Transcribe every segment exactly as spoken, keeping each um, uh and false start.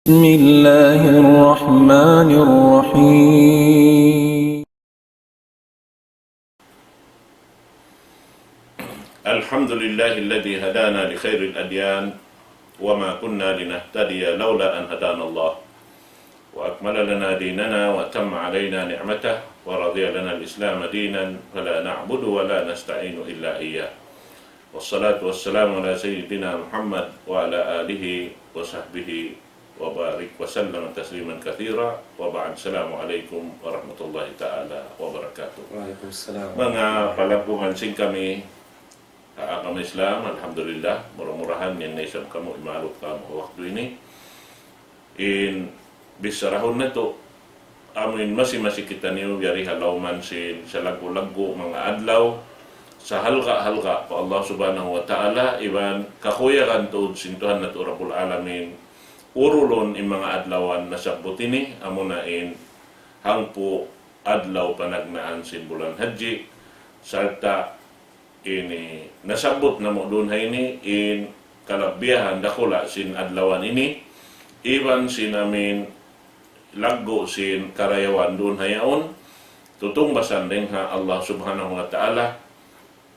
بسم الله الرحمن الرحيم. الحمد لله الذي هدانا لخير الأديان وما كنا لنهتدي لولا أن هدانا الله وأكمل لنا ديننا وأتم علينا نعمته ورضي لنا الإسلام دينا فلا نعبد ولا نستعين إلا إياه. والصلاة والسلام على سيدنا محمد وعلى آله وصحبه وبارك وسلم تسليما كثيرا. وبعد، السلام عليكم ورحمة الله تعالى وبركاته. Wa alaykum salam. Manga palagguhan sin kami ha agama Islam, alhamdulillah, mura-murahan yan na isab kamu imalup kamu ha waktu ini. In bichara natu', amuin masi-masi kitaniyu yari ha lawm sin salaggu'-laggu' manga adlaw, sahalga'-halga' pa Allah Subhanahu wa Ta'ala, iban kakuyagan tuud sin Tuhan natu' Rabbul Alamin, urulun in manga adlawan nasabbut ini, amuna in hangpu' adlaw panagnaan sin bulan Hajji, sarta' ini nasabbut namu' duun ha ini in kalabbiyahan dakula' sin adlawan ini, iban sin amuin laggu' sin karayawan duun ha yaun, tutungbasan dayn ha Allah Subhanahu wa Ta'ala,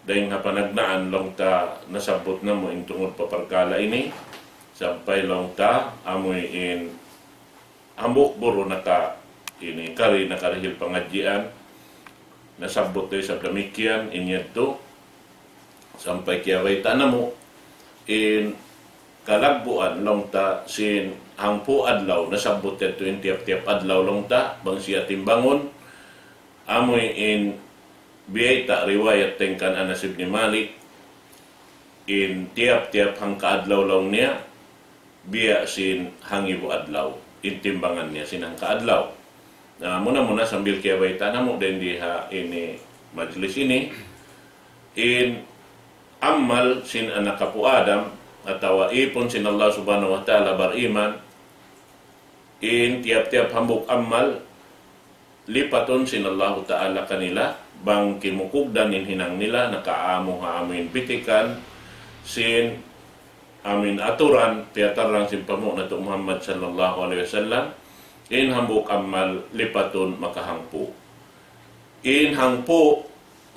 dayn ha panagnaan laung ta nasabbut namu' in tungud pa parkala' ini, sampay laung ta amuin hambuuk buru naka ini kari nakarihil pangadjian, nasabbut da isab damikkiyan in yadtu, sampay kiyabayta' namu' in kalagguan laung ta sin hangpu' adlaw, nasabbut yadtu in tiyap-tiyap adlaw laung ta, bang siya timbangun, amuin biyayta' riwayat dayn kan Anas ibn Malik, in tiyap-tiyap hangka adlaw laung niya, biya' sin hangibu adlaw, in timbangan niya sin hangka adlaw. Na, muna-muna sambil kiyabayta' namu' dayn di ha ini majlis ini, in amal sin anak apu' Adam, atawa ipun sin Allah Subhanahu wa Ta'ala bariman, in tiyap-tiyap hambuuk amal, lipatun sin Allahu Ta'ala kanila, bang kimukugdan in hinang nila, nakaamu ha amuin bitikan, sin amuin aturan, piyatarrang sin panghu' natu' Muhammad sallallahu alayhi wasallam, in hambuuk amal lipatun makahangpu'. In hangpu'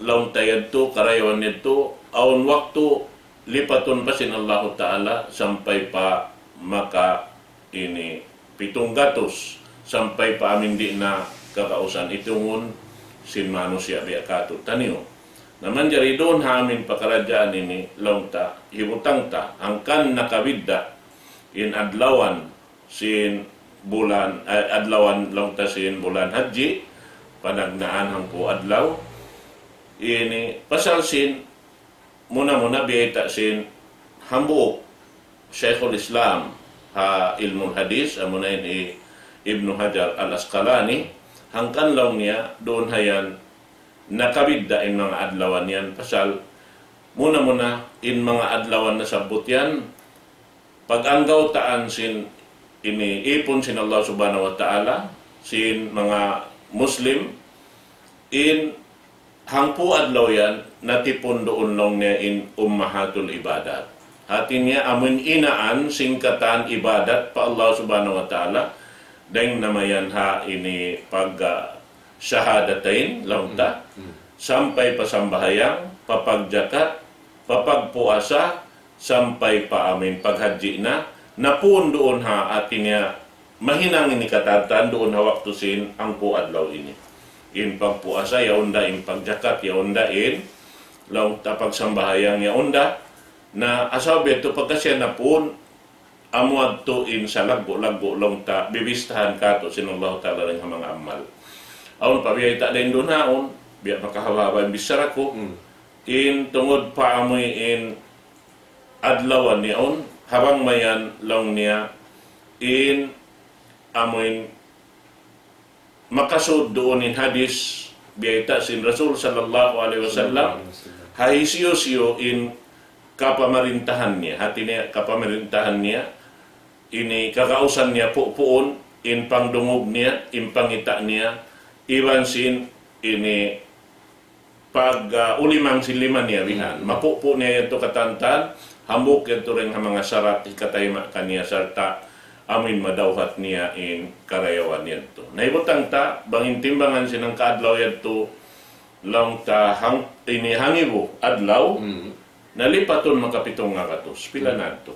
laung ta yadtu, karayawan yadtu, awn waktu lipatun pa sin Allahu Ta'ala sampay pa maka ini pitung gatus, sampay pa amuin di' na kakausan itungun sin manusiya' biya' katu' taniyu. Na manjari duun ha amuin pakaradjaan ini laung ta, hibutang ta, hangkan nakabidda' in adlawan sin bulan, eh, adlawan laung ta sin bulan Hajji, panagnaan hangpu' adlaw. Ini pasal sin muna-muna biyayta' sin hambuuk Shaykhul Islam ha ilmul hadis, amuna in hi Ibnu Hajar Al-Asqalani, hangkan laung niya duun ha yan nakabidda' in manga adlawan yan, pasal muna-muna in manga adlawan nasabbut yan, pag-anggawtaan sin ini ipun sin Allah Subhanahu wa Ta'ala, sin manga Muslim, in hangpu' adlaw yan, natipun duun laung niya in ummahatul ibadat. Hati niya amuin inaan sin katan ibadat pa Allah Subhanahu wa Ta'ala, dayn na mayan ha ini pag, ah, shahadatain, laung ta, sampay pa sambahayang, pa pagjakat, pa pagpuasa, sampay pa amuin paghajji na, napun duun ha, hati niya, mahinang ini katan duun ha waktu sin hangpu' adlaw ini. In pagpuasa yaun da, in pagjakat yaun da, in laung ta pagsambahayang yaun da, na asaw biya' tu pagka siya napun, amu yadtu in salaggu'-laggu' laung ta, bibistahan katu' sin Allahu Ta'ala dayn ha manga amal. Awn pa biyayta' dayn duun ha yaun, biya' makahaba'-haba' in bichara ku. In tungud pa amuin adlawan yaun, ha bang mayan laung niya, in amuin makasud duun in hadis, biyayta' sin Rasul sallallahu alayhi wasallam, ha hisiyu-siyu in kapamarintahan niya, hati niya kapamarintahan niya, ini kakausan niya pu-, puun, in pangdungug niya, in pangita' niya, iban sin ini pag, ah, ulimang sin lima niya bihan. Mapupu' niya yadtu katantan, hambuuk yadtu dayn ha manga sarat hikatayma' kaniya sarta' amuin madawhat niya in karayawan yadtu. Na hibutang ta, bang in timbangan sin hangka adlaw yadtu, laung ta hang, ini hangibu adlaw, Hmm. na lipatun makapitung ngagatus. Pila Hmm. na yadtu?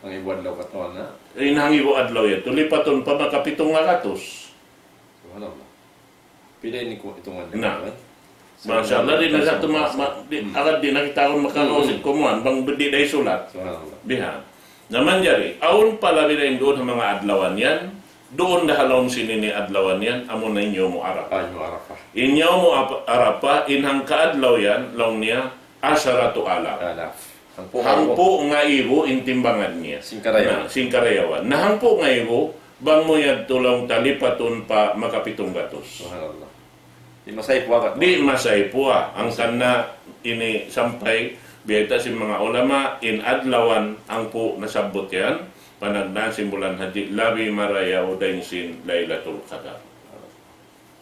Hangibu adlaw katuan na. In hangibu adlaw yadtu, lipatun pa makapitung ngagatus. Subhanallah. Pila ini ku-, itungan niya, Na. kan? Masha Allah, di' na sa tu ma-, ma-, di', Hmm. agad di' na kita awn makakausit Hmm. kumuan, bang di' da isulat. Subhanallah. Bihan. Na manjari, awn pala bida in duun ha manga adlawan yan, duun da ha lawm sin ini adlawan yan, amuna in Yawmu Arafah. Ah, Yawmu Arafah. In Yawmu Ap-, Arafah, in hangka adlaw yan, laung niya, asharatu alaf. Alaf. Hangpu' ngaibu in timbangan niya. Sin karayawan. Na, sin karayawan. Na hangpu' ngaibu, bang mu yadtu laung ta lipatun pa makapitung gatus. Subhanallah. Di' masaypu' agad. Di' masaypu'. Hangkan na ini sampay, biya' ta sin manga ulama, in adlawan hangpu' nasabbut yan, panagnaan sin bulan Hajji, labi marayaw dayn sin Laylatul Qadar.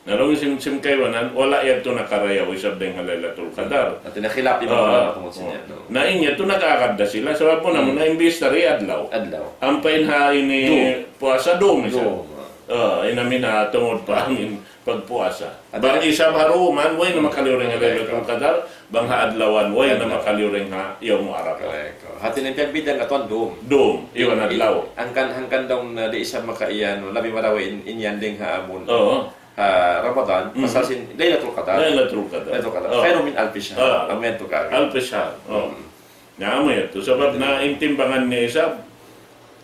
Na laung sin, sin kaibanan, wala' yadtu nakarayaw isab dayn ha Laylatul Qadar. Hati niya khilaf in manga ulama tungud sin yan, no? Na in yadtu nag-aagad da sila, sabab mu na, Hmm. muna in bista di' adlaw. Adlaw. Ampa in ha ini Dum. puasa dum isab. Dum. Ah, in amin ha tungud pa amin pagpuasa. Adlaw. Bang isab ha duman, way na makaliw dayn ha Laylatul Qadar, bang ha adlawan, way na Adlaw. makaliw dayn ha Yawmu Arafah. Correct. Hati niya in piyagbiddaan katuan dum. Dum, iban adlaw. Hangkan, hangkan daw na di' isab makaiyan, labi marayaw in, in yan dayn ha amun. Oo. Ha Ramadan, Mhm. pasal sin Laylatul Qadar. Laylatul Qadar. Laylatul Qadar. Oh. Khairun min alfi shahr. Ah. Amin tu ka. Alfi shahr. Oh. Hmm. Na, amu yadtu. Sabab na in timbangan niya isab,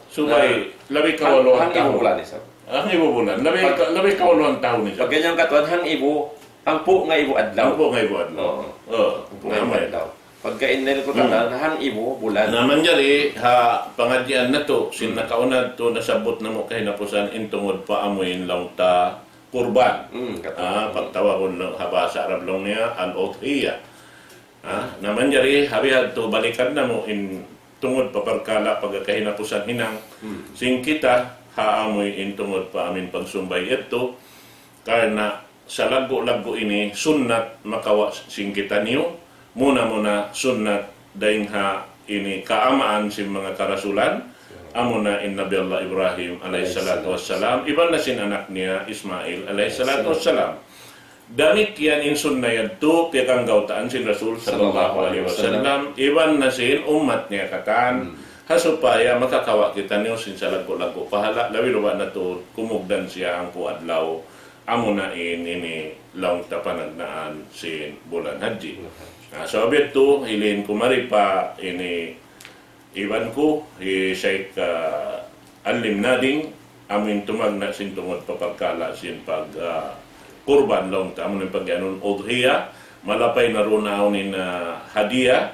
subay, Na, labi hang-, kawaluan hangpu' tahun. bulan isab. Hangpu' bulan. Labi Pag- ka-, labi kawaluan tahun isab. Pag ganyan katuan, hangpu', hangpu' ngaibu adlaw. Hangpu' ngaibu adlaw. Oo. Oo. Hangpu' Na, ngaibu amu yadtu. adlaw. Pagka in Laylatul Hmm. Qadar, hangpu' bulan. Na manjari, ha pangadjian natu', sin Hmm. nakauna tu nasabbut namu' kahinapusan in tungud pa amuin laung ta kurban. Hmm, kata. Ah, Hmm. pagtawagun na ha bahasa Arab laung niya, al-udhiyah. Ah, na manjari, ha bihadtu balikan namu' in tungud pa parkala' pagkahinapusan hinang. Hmm. Sin kita, ha amuin tungud pa amin pagsumbay yadtu, karna' salaggu'-laggu' ini sunnat makawa' sin kitaniyu, muna-muna sunnat dayn ha ini kaamaan sin manga karasulan, amuna in Nabi Allah Ibrahim alayhi salatu wassalam, iban na sin anak niya Ismail alayhi salatu wassalam. Damikkiyan in sunnat yadtu piyakanggautaan sin Rasul sallallahu alayhi wasallam, iban na sin ummat niya katan, Hmm. ha supaya makakawa' kitaniyu sin salaggu'-laggu' pahala', labi-labi na tuud kumugdan siya hangpu' adlaw, amuna in ini laung ta panagnaan sin bulan Hajji. Bulan Hajji. Ah, so, abitu, hilin ku mari pa ini iban ku, hi Sheikh, ah, Alim Nading, amuin tumagna' sin tungud pa parkala' sin pag, ah, kurban laung ta, amuin pag-iyanun udhiya, malapay na duun awn in, ah, hadiya,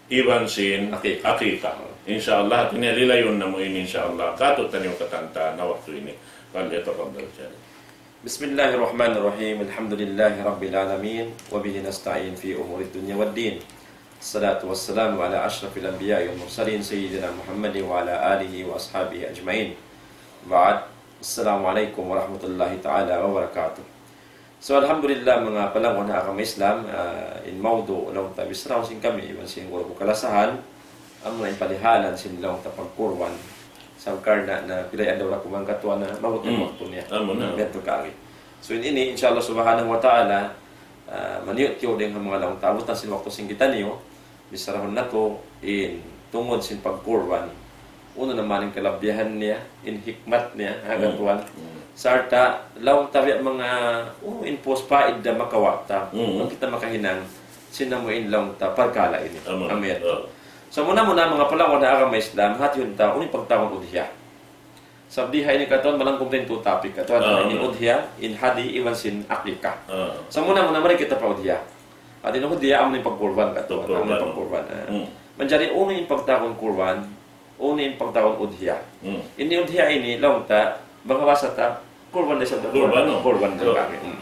iban sin Aqiqah. Aqiqah. Insya Allah, hati niya lilayun namu' in insya Allah. Katu' taniyu katan ta na waktu ini. فليتفضل الشيخ. بسم الله الرحمن الرحيم. الحمد لله رب العالمين. وبه نستعين في أمور الدنيا والدين. الصلاة والسلام على أشرف الأنبياء والمرسلين سيدنا محمد وعلى آله وأصحابه أجمعين. بعد. السلام عليكم ورحمة الله تعالى وبركاته. So, alhamdulillah, manga palangga' ha agama Islam, ah, in mawdu' laung ta bichara sin kami, iban sin guru ku kalasahan, amu in palihalan sin laung ta pagkurban. Sabab karna' na pila adlaw ra kuman katuan na, maabut na Hmm. waktu niya. Amu na. Biya' tu kari. So, in ini, insya Allah subhanahu wa ta'ala, ah, maniyut kiyu dayn ha manga laung ta, abutan sin waktu sin kitaniyu, Bisarahun natu' in tungud sin pagkurban. Unu na man in kalabihan niya, in hikmat niya, ha, Hmm. katuan. Hmm. Sarta', laung ta biya' manga, unu in pus paidda makawa' ta. Hmm. Bang kita makahinang, sin amu in laung ta parkala' ini. Amu. Amu yadtu. Oh. So, muna-muna, manga palangga' ha agama Islam, hatihun ta, unu in pagtawagun udhiya. Sabab di ha ini katuan malangkum ta in two topic katuan, Ah, ini amu. Udhiya, in hadi, iban sin aqiqah. Ah. Sa' muna-muna mari kita pa udhiya. Hati niya udhiya amu in pagkurban katuan, amu in pagkurban. Pagkurban. Ah. Hmm. Manjari unu in pagtawagun kurban, unu in pagtawagun udhiya. Hmm. Ini udhiya ini, laung ta, bang ha bahasa ta, kurban da isab da. Kurban, no? Kurban da kami. Hmm.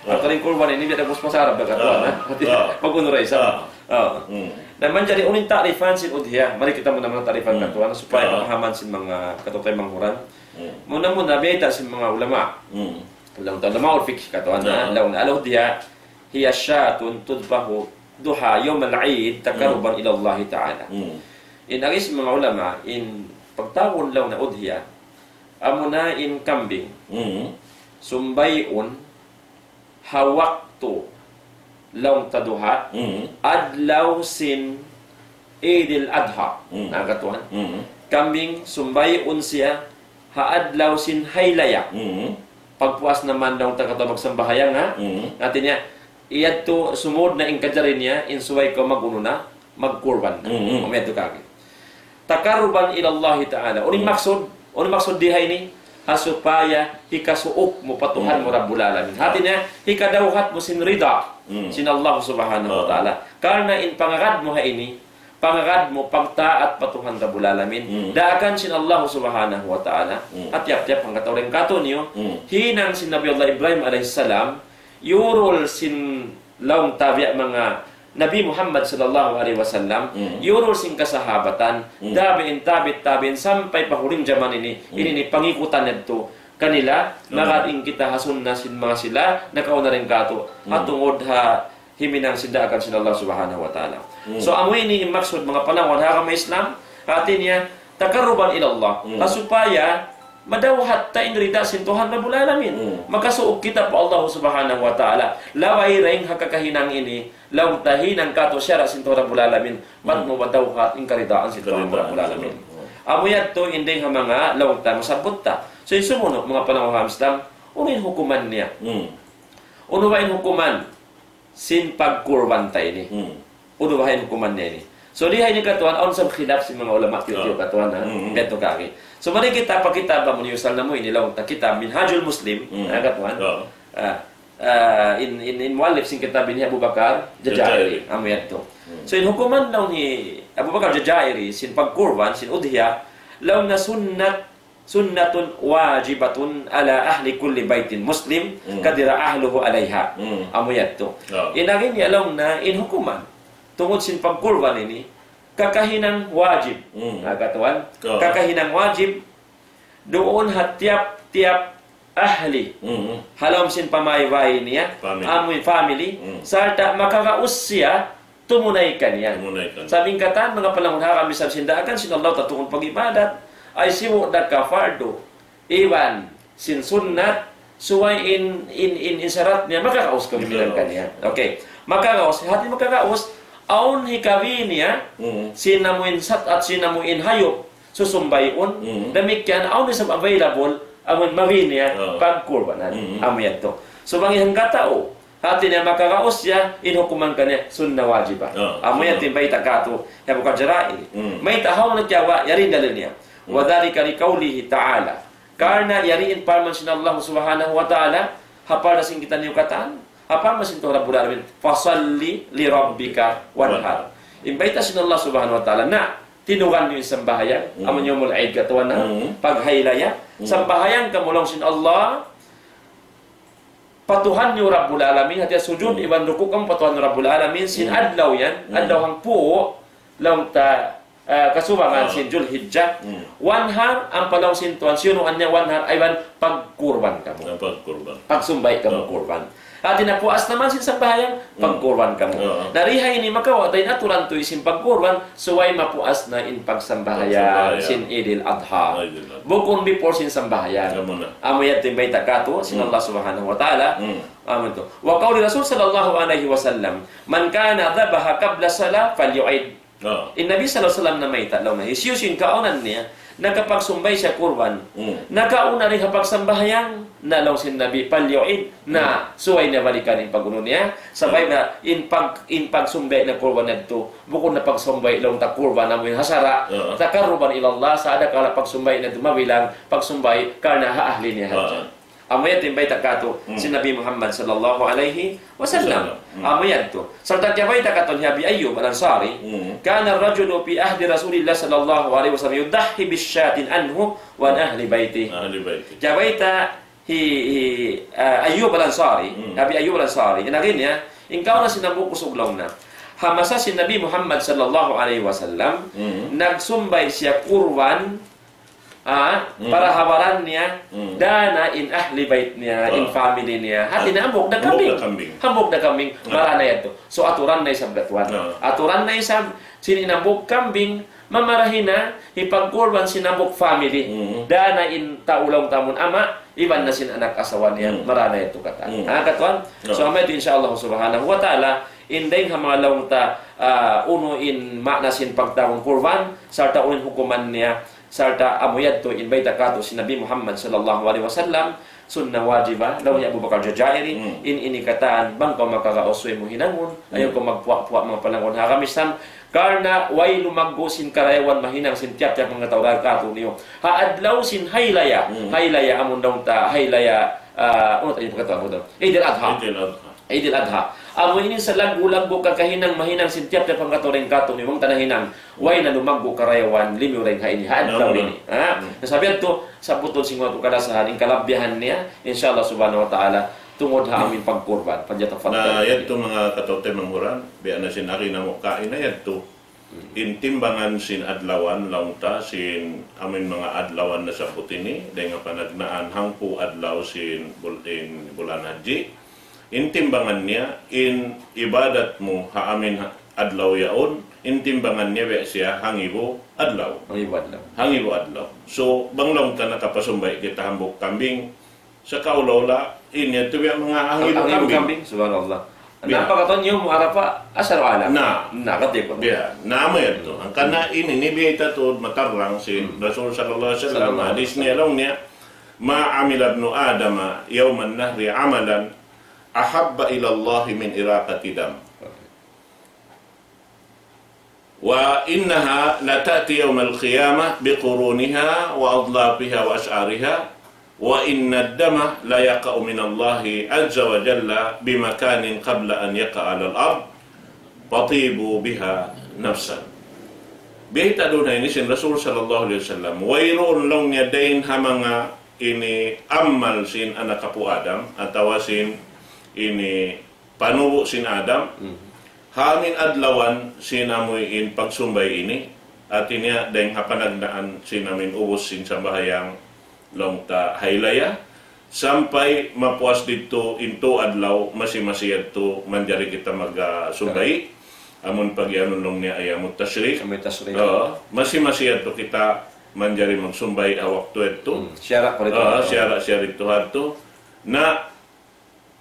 Ah. Hati niya kurban ini biya' da mus pasarap da katuan, ah. Hati niya, ah, pag-unu da isab. Ah. Ah. Hmm. Na manjari unu in ta'rifan sin udhiya. Mari kita muna-muna ta'rifan katuan supaya mapahaman sin manga katuan manghuran. Hmm. Muna-muna, bayta' sin manga ulama. Hmm. Laung ta ulama ul fiqh katuan, ah. Laung na al-udhiya, hiya shatun tudbahu duha yawm al-Eid taqarruban ila Allah Ta'ala. Hmm. In agi sin manga ulama, in pagtawagun laung na udhiya, Amuna in kambing. Mm. Sumbayun ha waktu laung ta duha, mm, adlaw sin Eid al-Adha. Mm. Na katuan. Mm. Kambing sumbayun siya ha adlaw sin haylaya. Mm. Pagpuas naman laung ta katuan magsambahayang, ha? Mm. Hati niya, iyadtu sumud na in kajari niya, in subay kaw mag-unu na, magkurban na. Mm. Amu yadtu kagi. Taqarruban ila Allah Ta'ala. Unu in maksud? Unu in maksud di ha ini? Ha supaya hikasuuk mu pa Tuhan mu Rabbul Alamin. Hati niya, hikadawhat mu sin rida sin Allah Subhanahu wa Ta'ala. Karna' in pangagad mu ha ini, pangagad mu pagtaat pa Tuhan Rabbul Alamin. Daakan sin Allah Subhanahu wa Ta'ala. Ha tiyap-tiyap hangkatau dayn katu'niyu, hinang sin Nabi Allah Ibrahim alayhis salam, yurul sin laung ta biya' manga Nabi Muhammad sallallahu alayhi wasallam, yurul sin kasahabatan, tabi'in, tabi'it tabi'in, sampay pa huling jaman ini, ini in pangikutan yadtu kanila, magad in kita ha sunna sin manga sila nakauna dayn kātu', ha tungud ha himinang sin daakan sin Allah Subhanahu wa Ta'ala. So, amu ini in maksud manga panaw ha agama Islam, hati niya, taqarruban ila Allah. Ha supaya madawhat ta in rida sin Tuhan Rabbul Alamin. Makasuuk kita pa Allah Subhanahu wa Ta'ala. Laway dayn ha kakahinang ini, laung ta hinang kātu' sara' sin Tuhan Rabbul Alamin, bat mu madawhat in karidaan sin Tuhan Rabbul Alamin. Amu yadtu in dayn ha manga laung ta masabbut ta. So, in sumunu', manga panaw ha Islam, unu in hukuman niya? Unu ba in hukuman sin pagkurban ta ini? Unu ba in hukuman niya ini? So, di ha ini katuan, awn sab khilaf sin manga ulama, piyu-piyu katuan, ha? Yadtu kagi. So, mari kita pa kitab, amun usal namu' ini laung ta kitab Minhajul Muslim, ha, katuan? Ah, ah, in, in, in muallif sin kitab ini Abu Bakar Jazairi. Jazairi. Amu yadtu. So, in hukuman laung hi Abu Bakar Jazairi, sin pagkurban, sin udhiya, laung niya sunnat sunnatun wajibatun ala ahli kulli baytin muslim, kadira ahluhu alayha. Amu yadtu. In agi niya laung niya in hukuman tungud sin pagkurban ini, kakahinang wajib. Na katuan, kakahinang wajib duun ha tiyap-tiyap ahli. Ha lawm sin pamaybay niya, amu in family, sarta' makagaus siya tumunay kaniya. Tumunay kaniya. Sabab in katan, manga panaw ha agama Islam, sin daakan sin Allah ta tungud pag-ibadat, ay sibu' da ka fardu, iban sin sunnat, subay in, in, in, in sarat niya, makagaus kaw bilang kaniya. Okay. Makagaus, hati makagaus, awn hikawi niya, sin amu in sat at sin amu in hayup, susumbayun, damikkiyan, awn isab available, amun mawi niya, pagkurbanan. Amu yadtu. So, bang in hangkatau, hati niya makagaus siya, in hukuman kaniya, sunnah wajibah. Amu yadtu in bayta' kātu', hi Abu Bakar Jazairi. Mayta', hawnu kiyawa', yari in dalil niya. وذلك لقوله تعالى. Karna' yari in parman sin Allah Subhanahu wa Ta'ala, hapal da sin kitaniyu katan, hapal da sin Tuhan Rabbul Alamin, فصل لربك وانحر. In bayta' sin Allah Subhanahu wa Ta'ala, na, tinugan niyu in sambahayang, amun yawmul Eid katuan na, paghaylaya, sambahayang kamu laung sin Allah, pa Tuhan niyu Rabbul Alamin, hati sujud iban ruku' kamu pa Tuhan Rabbul Alamin, sin adlaw yan, adlaw hangpu', laung ta, ah, kasubangan sin Julhijjah. Wanhar, ampa laung sin Tuhan, siyunuan niya wanhar, iban pagkurban kamu. Pagkurban. Pagsumbay' kamu kurban. Hati na puas naman sin sambahayang, pagkurban kamu. Na di ha ini makawa' ta in aturan tuud sin pagkurban, subay mapuas na in pagsambahayang sin Idil Adha. Bukun before sin sambahayang. Amu yadtu in bayta' kātu', sin Allah Subhanahu wa Ta'ala. Amu yadtu. وقول الرسول صلى الله عليه وسلم: من كان ذبح قبل الصلاة فليعد. In Nabi sallallahu alayhi wasallam namayta' laung niya, hisiyu-siyu in kaawnan niya, nakapagsumbay siya kurban, nakauna dayn ha pagsambahayang, na laung sin Nabi, فليعد, na, subay niya balikan in pag-unu niya, sabab na, in pag-, in pagsumbay na kurban yadtu, bukun na pagsumbay laung ta kurban, amu in ha sara', تقربا إلى الله, sa' adakala pagsumbay na dumawilang, pagsumbay, karna' ha ahli niya hadja. Amu yadtu in bayta' kātu', sin Nabi Muhammad sallallahu alayhi wasallam. Amu yadtu. Sarta' kiyabayta' kātu' hi Abi Ayyub Al-Ansari, كان الرجل في عهد رسول الله صلى الله عليه وسلم يضحي بشاة عنه وعن أهل بيته. Kiyabayta' hi, hi, ah, Ayyub Al-Ansari, Abi Ayyub Al-Ansari, in agi niya, in kaw na sin hambuuk usug laung niya. Ha masa sin Nabi Muhammad sallallahu alayhi wasallam, nagsumbay siya kurban, ah, para ha baran niya, dana in ahli bayt niya, in family niya. Hati niya, hambuuk da kambing. Hambuuk da kambing, baran niya yadtu. So, aturan na isab da tuwan. Aturan na isab, sin in hambuuk kambing, Mamarahi na hipagkurban sin hambuuk family. Mm. Dana in tau laung ta amun ama', iban na sin anak asawa niya, Mm. marana yadtu katan. Mm. Ha, katuan? No. So, amu yadtu, insya Allah subhanahu wa ta'ala, in dayng ha manga laung ta, ah, unu in maana sin pagtawagun kurban, sarta' unu in hukuman niya, sarta' amu yadtu in bayta' kātu' sin Nabi Muhammad sallallahu alayhi wasallam, sunnah wajiba, laung hi Abu Bakar Jazairi, Mm. in ini katan, bang kaw makagaus, subay mu hinangun, ayaw Mm. kaw magpuwa'-puwa' manga palangun ha agama Islam, karna' way lumaggu' sin karayawan mahinang sin tiyap-tiyap manga tau dayn kātu'niyu. Ha adlaw sin haylaya, Mm. haylaya amun laung ta, haylaya, ah, unu ta in pagkatawag mu daw? Eid al-Adha. Eid al-Adha. Eid al-Adha. Amu ini salaggu'-laggu' kakahinang mahinang sin tiyap-tiyap manga tau dayn kātu'niyu, bang ta nahinang, way na lumaggu' karayawan, limiyu dayn ha ini, ha adlaw Naam. ini. Ha? Mm. Na sabab yadtu, sabbutun sin waktu kalasahan, in kalabihan niya, insya Allah subhanahu wa ta'ala, tungud ha amin pagkurban, falyatafaddal. Na yadtu manga kataw-taymanghuran, biya' na sin agi namu' kaina yadtu. Hmm. In timbangan sin adlawan, laung ta, sin amin manga adlawan nasabbut ini, dayn ha panagnaan hangpu' adlaw sin bul-, in bulan Hajji. In timbangan niya, in ibadat mu ha amin ha-, adlaw yaun, in timbangan niya biya' siya hangibu adlaw. Hangibu adlaw. Hangibu adlaw. So, bang laung ta nakapasumbay' kita hambuuk kambing, sa kaula-ula, in yadtu biya' manga hangibu Hangibu kambing. kambing, subhanallah. Biya'. Na, pagkatun yawmu Arafah, asharu alaf. Na. Na, kati ko. Biya', na amu yadtu. Hangkan ini, ini biyayta' tuud matarrang sin Hmm. Rasul sallallahu alayhi wasallam. Sallallahu alayhi Hadis niya, wasallam. laung niya, ما عمل ابن آدم يوم النحر عملا أحب إلى الله من إراقة دم. وإنها لتأتي يوم القيامة بقرونها وأظلافها وأشعارها، وإن الدم ليقع من الله عز وجل بمكان قبل أن يقع على الأرض، فطيبوا بها نفسا. Biyayta' duun ha ini sin Rasul sallallahu alayhi wasallam. Wayruun laung niya dayn ha manga ini amal sin anak apu' Adam, atawa sin ini panubu' sin Adam. Hmm. Ha amin adlawan sin amuin pagsumbay' ini, hati niya dayn ha panagnaan sin amin ubus sin sambahayang laung ta haylaya, sampay mapuas didtu in tū adlaw, masi-masi yadtu manjari kita mag, ah, sumbay'. Correct. Amun pagiyanun laung niya ayyamut tashriq. Ayyamut tashriq. Oo, masi-masi yadtu kita manjari magsumbay' ha waktu yadtu. Hmm, siyara' pa didtu. Oo, siyara', siyara' didtu hadtu. Na,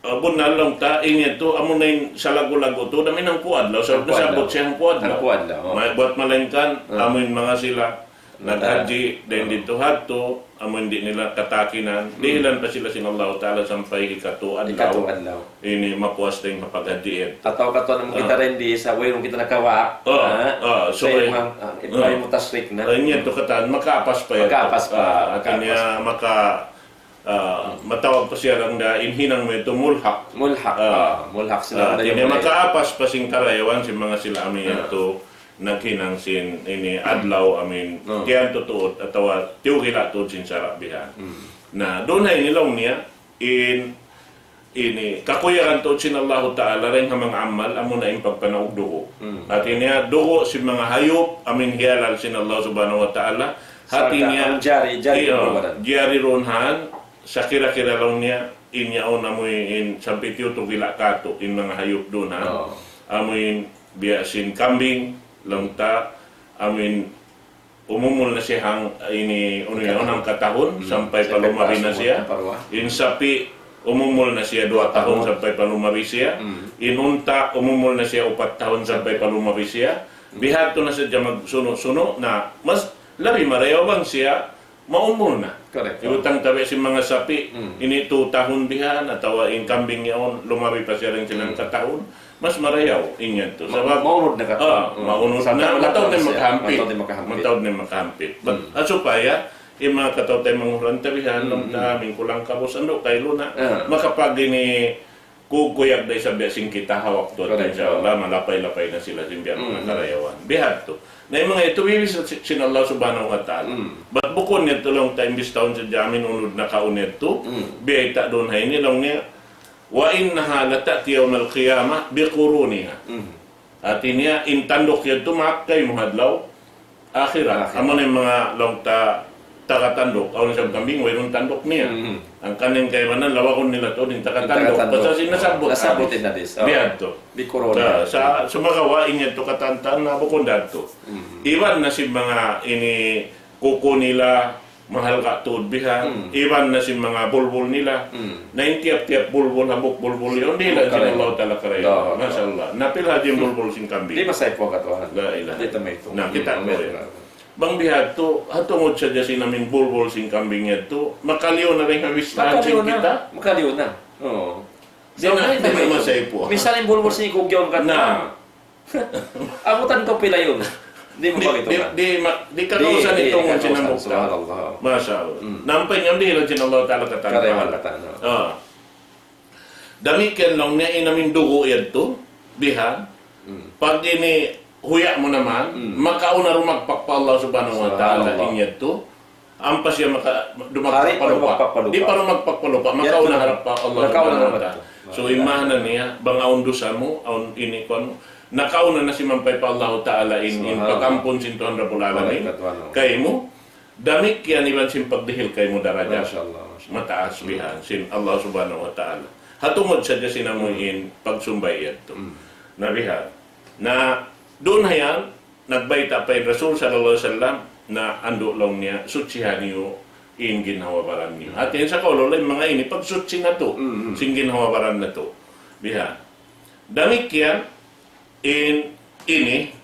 ah, bunnal laung ta, in yadtu, amu na in salaggu'-laggu' tuud, amu in hangpu' adlaw, sa-, Hangpu' adlaw. Nasabbut siya hangpu' adlaw. Hangpu' adlaw, oh. Ma-, buat malaingkan, Hmm. amu in manga sila, Hmm. naghajji, dayn Hmm. didtu hadtu, amu in di' nila katakinan, Hmm. dihilan pa sila sin Allah Ta'ala sampay hikatū adlaw. Hikatū adlaw. Ini mapuas dayn ha paghajji yadtu. Atawa katu' namu' kita Ah. dayn di sa wayruun kita nakawak. Ah, Ha? ah, so Sa way- imam, ah, Ah. Ibrahim Mutasrik na. Ah, in yadtu katan, makaapas pa yadtu. Makaapas pa, Ah, hati niya makaapas. maka- Ah, matawag pa siya laung niya in hinang mu yadtu mulhaq. Mulhaq. Ah. Ah, mulhaq sila. Ah, hati niya makaapas pa sin karayawan sin manga sila amu in Ah. yadtu naghinang sin ini adlaw amu in Ah. tiyan tuud atawa tiyugila' tuud sin sara' bihan. Hmm. Na, duun ha ini laung niya, in, ini, kakuyagan tuud sin Allahu Ta'ala dayn ha manga amal, amu na in pagpanaug dugu'. Hmm. Hati niya, dugu' sin manga hayup, amu in hiyalal sin Allah Subhanahu wa Ta'ala, Hati Sarta' niya, ang jari, jari iyo, ang baran. Jari duun han, sakira-kira laung niya, in yaun amu in, sampay tiyutugila' katu', in manga hayup duun han. Oo. Amu in biya' sin kambing, laung ta, amu in umumul na siya hang, ini, unu yaun, hangkatahun, Hmm. sampay pa lumabi na siya. Sampay pa lumabi. In sapi', umumul na siya duwa tahun, Tahun. sampay pa lumabi siya. Hmm. In unta', umumul na siya upat tahun, sampay pa lumabi siya. Hmm. Bihadtu na sadja magsunu'-sunu', na mas labi marayaw bang siya maumul na. Correct. Iyutang ta biya' sin manga sapi', Hmm. ini tū tahun bihan, atawa in kambing yaun, lumabi pa siya dayn sin Hmm. hangkatahun, mas marayaw, in yadtu. Ma-, Sabab, maunud na katu'. Ah, Hmm. maunud Sabab na, mataud na siya. Mataud na makahampit. Mataud na makahampit. But, Hmm. ah, supaya, in manga kataw-taymanghuran ta bihan, Hmm. laung ta, Hmm. amu in kulang kabus, andu' kailu na, Ah. makapag ini, kukuyag da isab biya' sin kita ha waktu yadtu, Correct. insya Allah, malapay-lapay na sila sin biya' manga Hmm. karayawan. Bihadtu. Na in manga yadtu, biya' sin, sin Allah Subhanahu wa Ta'ala. Hmm. Bat bukun yadtu laung ta imbis ta awn sadja amu in unud nakauna yadtu, Hmm. biyayta' duun ha ini laung niya, وإنها لتأتي يوم القيامة بقرونها. Hmm. Hati niya, in tanduk yadtu maakay mu ha adlaw akhirat. Akhirat. Amu na in manga laung ta taga tanduk, awn isab kambing, wayruun tanduk niya. Mm. Hangkan in kaibanan, lawagun nila tuud in taga tanduk. Taga tanduk. Pasal sin nasabbut hadith. Nasabbut in hadith, oh. Biya' hadtu. Bikurun. Sa, sa, sumagawa' in yadtu katantan na bukun da hadtu. Mm. Iban na sin manga ini kuku nila, mahalga' tuud bihan. Mm. Iban na sin manga bulbul nila. Mm. Na in tiyap-tiyap bulbul, hambuuk bulbul yaun, dihilan sin Allah Ta'ala karayawan. Masha Allah. Napila hadja in bulbul sin kambing. Di' masaypu, katuan. La ilaha. Di' ta mahitung. Na, kita' mu yan. Bang biya' hadtu, ha tungud sadja sin amin bulbul sin kambing yadtu, makaliyu na dayn ha bistahan sin kita. Makaliyu na. Oo. Di' na, di' na masaypu. Minsan in bulbul sin ikug yaun katan. Na. Abutan kaw pila yaun. Di' mu di', di', di', ma-, di' ka na usan itungun sin hambuuk. Subhanallah. Masha Allah. Mm. Nampay niya, dihilan sin Allah Ta'ala katan. Karayawan katan, no. Ah. Damikkiyan laung niya in amin dugu' yadtu, bihan. Mm. Pag ini huya' mu naman, mm, makauna rumagpak pa Allah Subhanahu wa Ta'ala in yadtu. Ampa siya maka-, dumagpak pa lupa'. Di' pa rumagpak pa lupa', makauna harap pa Allah Subhanahu wa Ta'ala. So, in maana niya, bang awn dusa mu, awn ini kuwan mu, nakauna na simampay pa Allah Ta'ala in, in pag-ampun sin Tuhan Rabbul Alamin kaymu. Damikkiyan iban sin pagdihil kaymu darajat. Masha Allah, masha Allah. Mataas bihan sin Allah Subhanahu wa Ta'ala. Ha tungud sadja sin amu in pagsumbay yadtu. Mm. Na bihan. Na duun ha yan, nagbayta' pa in Rasul sallallahu alayhi wasallam na andu' laung niya, suchihan niyu in ginhawa-baran niyu. Hati niya sa kaul laung, manga ini, pagsuchi natu', mm, sin ginhawa-baran natu'. Bihan. Damikkiyan, in ini,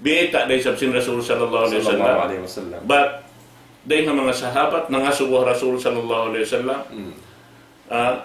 biyayta' da isab sin Rasul sallallahu alayhi wasallam. Sallallahu alayhi wasallam. Bat, dayn ha manga sahabat, nangasubu ha Rasul sallallahu alayhi wasallam. Mm. Ah,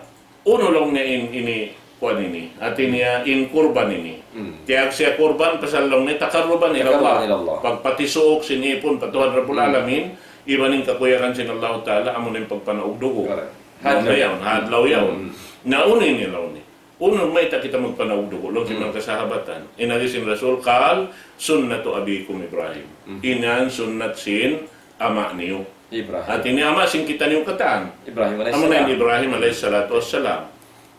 unu laung niya in, ini, kuwan ini. Hati niya in kurban ini. Mm. Tiyag siya kurban, pasal laung niya takarruban ila Allah. Takarruban ila Allah. Pagpatisuuk sin ipun pa Tuhan Rabbul Alamin, iban in kakuyagan sin Allah Ta'ala, amu na in pagpanaug dugu'. Correct. Hadlaw yaun, hadlaw yaun. Mm. Na unu ini laung niya. Unu mayta' kita magpanaug dugu', laung sin manga kasahabatan. In agi sin Rasul, قال سنة أبيكم إبراهيم. Mm. Ini in sunnat sin ama' niyu. Ibrahim. Hati niya ama' sin kitaniyu katan. Ibrahim alayhi salam. Amu na in Ibrahim alayhi salatu wassalam.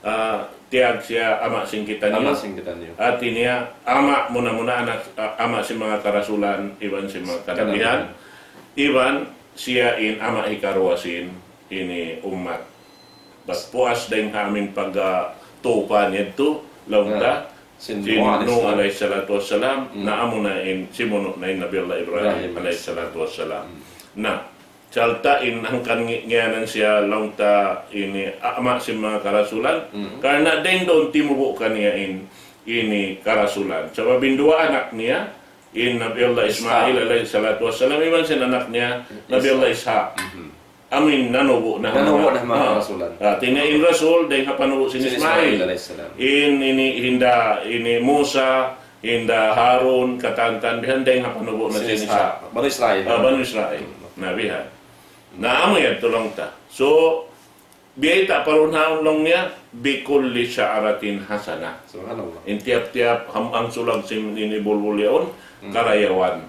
Ah, tiyag siya ama' sin kitaniyu. Ama' sin kitaniyu. Hati niya ama' muna-muna anak, ah, ama' sin manga karasulan, iban sin manga kanabihan. Kanabihan. Iban siya in ama' hikaruwa sin ini ummat. Bat puas dayn ha amin pag, ah, tupan yadtu, laung ta, sin Nuh alayhi salatu wassalam, na amu na in simunu' na in Nabi Allah Ibrahim alayhi salatu wassalam. Na, sarta' in hangkan ngi-, ngiyanan siya laung ta ini ama' sin manga karasulan, karna' dayn duun timubu' kaniya in, ini karasulan. Sabab in duwa anak niya, in Nabi Allah Ismail alayhi salatu wassalam, iban sin anak niya, Nabi Allah Ishaq. Amin, nanubu' na ha manga karasulan. Ah, hati niya in Rasul, dayn ha panubu' sin Ismail. Ismail alayhi salam. In, ini, hinda, ini Musa, hinda Harun, katantan bihan, dayn ha panubu' na sin Ishaq. Banu Israil. Ah, Banu Israil. Na bihan. Na amu yadtu laung ta. So, biyayta' pa duun ha laung niya, بكل شعرة حسنة. Subhanallah. In tiyap-tiyap ham-, hangsulag sin ini bulbul yaun, karayawan.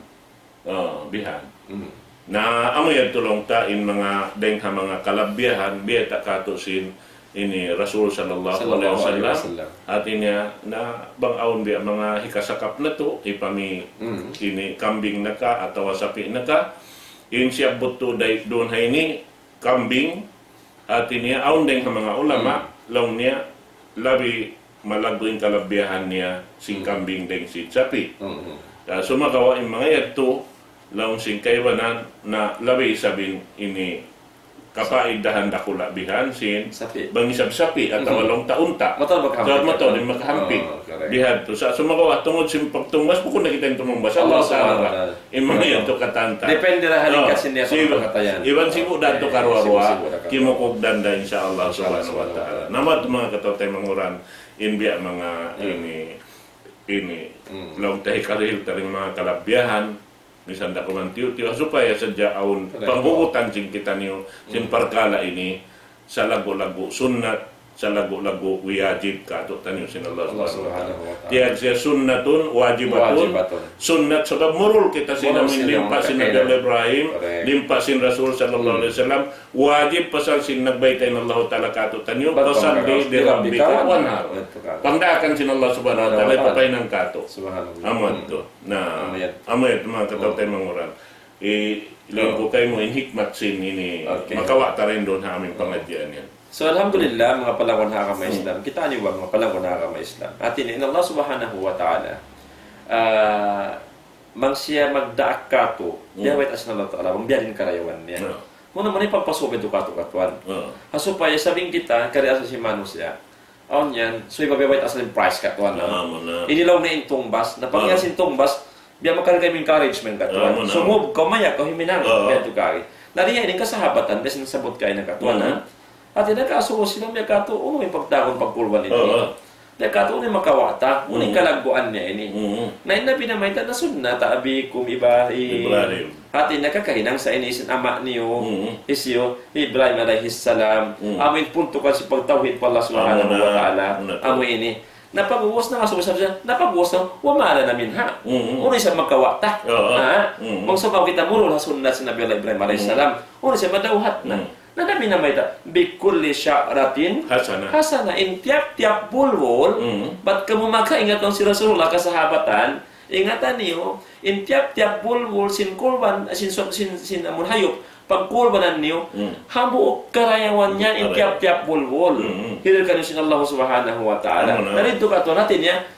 Ah, bihan. Mm. Na, amu yadtu laung ta in manga, dayn ha manga kalabihan, biyayta' katu' sin ini Rasul sallallahu alayhi wasallam. Hati niya, na bang awn biya' manga hikasakap natu', hipami ini kambing na ka, atawa sapi' na ka, in siyabbut tuud duun ha ini, kambing, hati niya, awn dayn ha manga ulama, laung niya, labi malaggu' in kalabihan niya sin kambing dayn sin sapi'. Mm. Ah, sumagawa' in manga yadtu, laung sin kaibanan, na labi isab in ini kapaidahan dakula' bihan sin bang isab sapi' atawa laung ta unta'. Mataud makahamping. Mataud in makahamping. Bihadtu. Sa' sumagawa' tungud sin pagtungbas, bukun na kita in tumumbas. Allah Ta'ala. In manga yadtu katantan. Depende ra ha lingkat sin niya pagkatayan. Iban sibu' da tu karuwa-ruwa, kimukugdan da, insya Allah subhanahu wa ta'ala. Na amu yadtu manga kataw-taymanghuran, in biya' manga ini, ini, laung ta hikarihil ta dayn manga kalabihan, misan da kuman tiyu'-tiyu', supaya sadja awn panghugutan sin kitaniyu, sin parkala' ini, salaggu'-laggu' sunnat, salaggu'-laggu' wajib katu'taniyu sin Allah subhanahu wa ta'ala. Tiyag siya sunnatun wajibatun. Sunnat sabab murul kita sin amin limpa' sin Nabi Allah Ibrahim, limpa' sin Rasul sallallahu alayhi wasallam, wajib pasal sin nagbayta' in Allah ta'ala katu'taniyu, fasalli li rabbika wanhar. Pangdaakan sin Allah subhanahu wa ta'ala, ipapahinang katu'. Amu yadtu. Na, amu yadtu manga kataw-taymanghuran. Eh, laung ku kaymu in hikmat sin ini, okay, makawa' ta dayn duun ha amu in pangadjian yan. So, alhamdulillah, manga palangga' ha agama Islam. Kita' niyu ba, manga palangga' ha agama Islam. Hati niya, in Allah Subhanahu wa Ta'ala, ah, bang siya magdaak katu', Hmm. biya' bayta' sin Allah Ta'ala, bang biya' diin karayawan niya. Hmm. Muna-muna in pagpasubay tu katu', katuan. Hmm. Ha supaya sabing kita, kari asal sin manusiya'. Awn yan, so iba biya' bayta' asal in price, katuan, ha? Ah, muna. Ini laung na in tungbas, na pag Hmm. yan sin tungbas, biya' makarga in encouragement, katuan. Ah, muna. So, move kaw, maya kaw, huminang, Ah. biya' tu kari. Na di yan in kasahabatan, biya' sin sabut kaina, katuan, Hmm. ha? Hati niya kasu sila biya' katu', unu in pagtawagun pagkulban ini. Oo. Biya' katu', unu in makawa' ta, unu in Mm. kalagguan niya ini. Mm. Na in Nabi namayta' na sunnata abikum Ibrahim. Ibrahim. Hati niya kakahinang sa ini sin ama' niyu, Mm. hisiyu, Ibrahim alayhi salam. Mm. Amu in puntukan sin pagtawhid pa Allah Subhanahu Amu na, wa Ta'ala. Amu na. Amu ini. Na pag'ubus na, kasu sa siya, na pag'ubus na, wa ma lana minha. Mm. Unu in makawa' ta. Oo. Ha? Mm. Bang sawpama kita murul ha sunnat sin Nabi Allah Ibrahim alayhi Mm. salam, unu in madawhat na. Mm. Na Nabi namayta', "Bikulli sha'ratin Hasana. hasana." In tiyap-tiyap bulbul, Mm. bat kamu makaingat laung sin Rasulullah kasahabatan, ingatan niyu, in tiyap-tiyap bulbul sin kulban, sin, sin, sin amun hayup, pagkulbanan niyu, Mm. hambuuk karayawan niya in Karayawan. tiyap-tiyap bulbul. Mm. Hiril kaniyu sin Allah Subhanahu wa Ta'ala. Amu na. Na didtu katuan hati niya,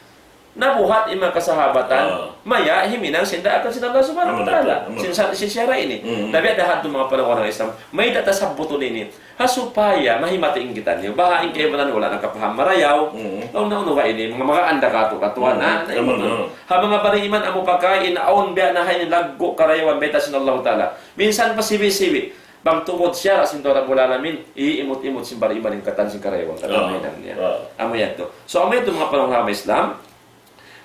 nabuhat in manga kasahabatan, Ah. maya himinang sin daakan sin Allah Subhanahu wa Ta'ala. Amu na, amu na. Sin sa-, sin sara' ini. Mm. Na biya' da hadtu manga palangga' ha agama Islam. Mayta' ta sabbutun ini. Ha supaya mahimati in kitaniyu. Baha' in kaibanan wala' nakapaham marayaw. Mm. Laung na unu ba ini? Manga, manga anda katu', katuan, Mm. ha? Na Amu na. Ha manga bariman amu pakain, awn biya' na ha ini laggu' karayawan bayta' sin Allah Ta'ala. Minsan pa sibi'-sibi'. Bang tungud sara' sin Tuhan Rabbul Alamin, iimut-imut sin bariman in katan sin karayawan, katan Ah. hinang niya. Ah. Amu yan tu. So, amu yan tu manga palangga' ha agama Islam.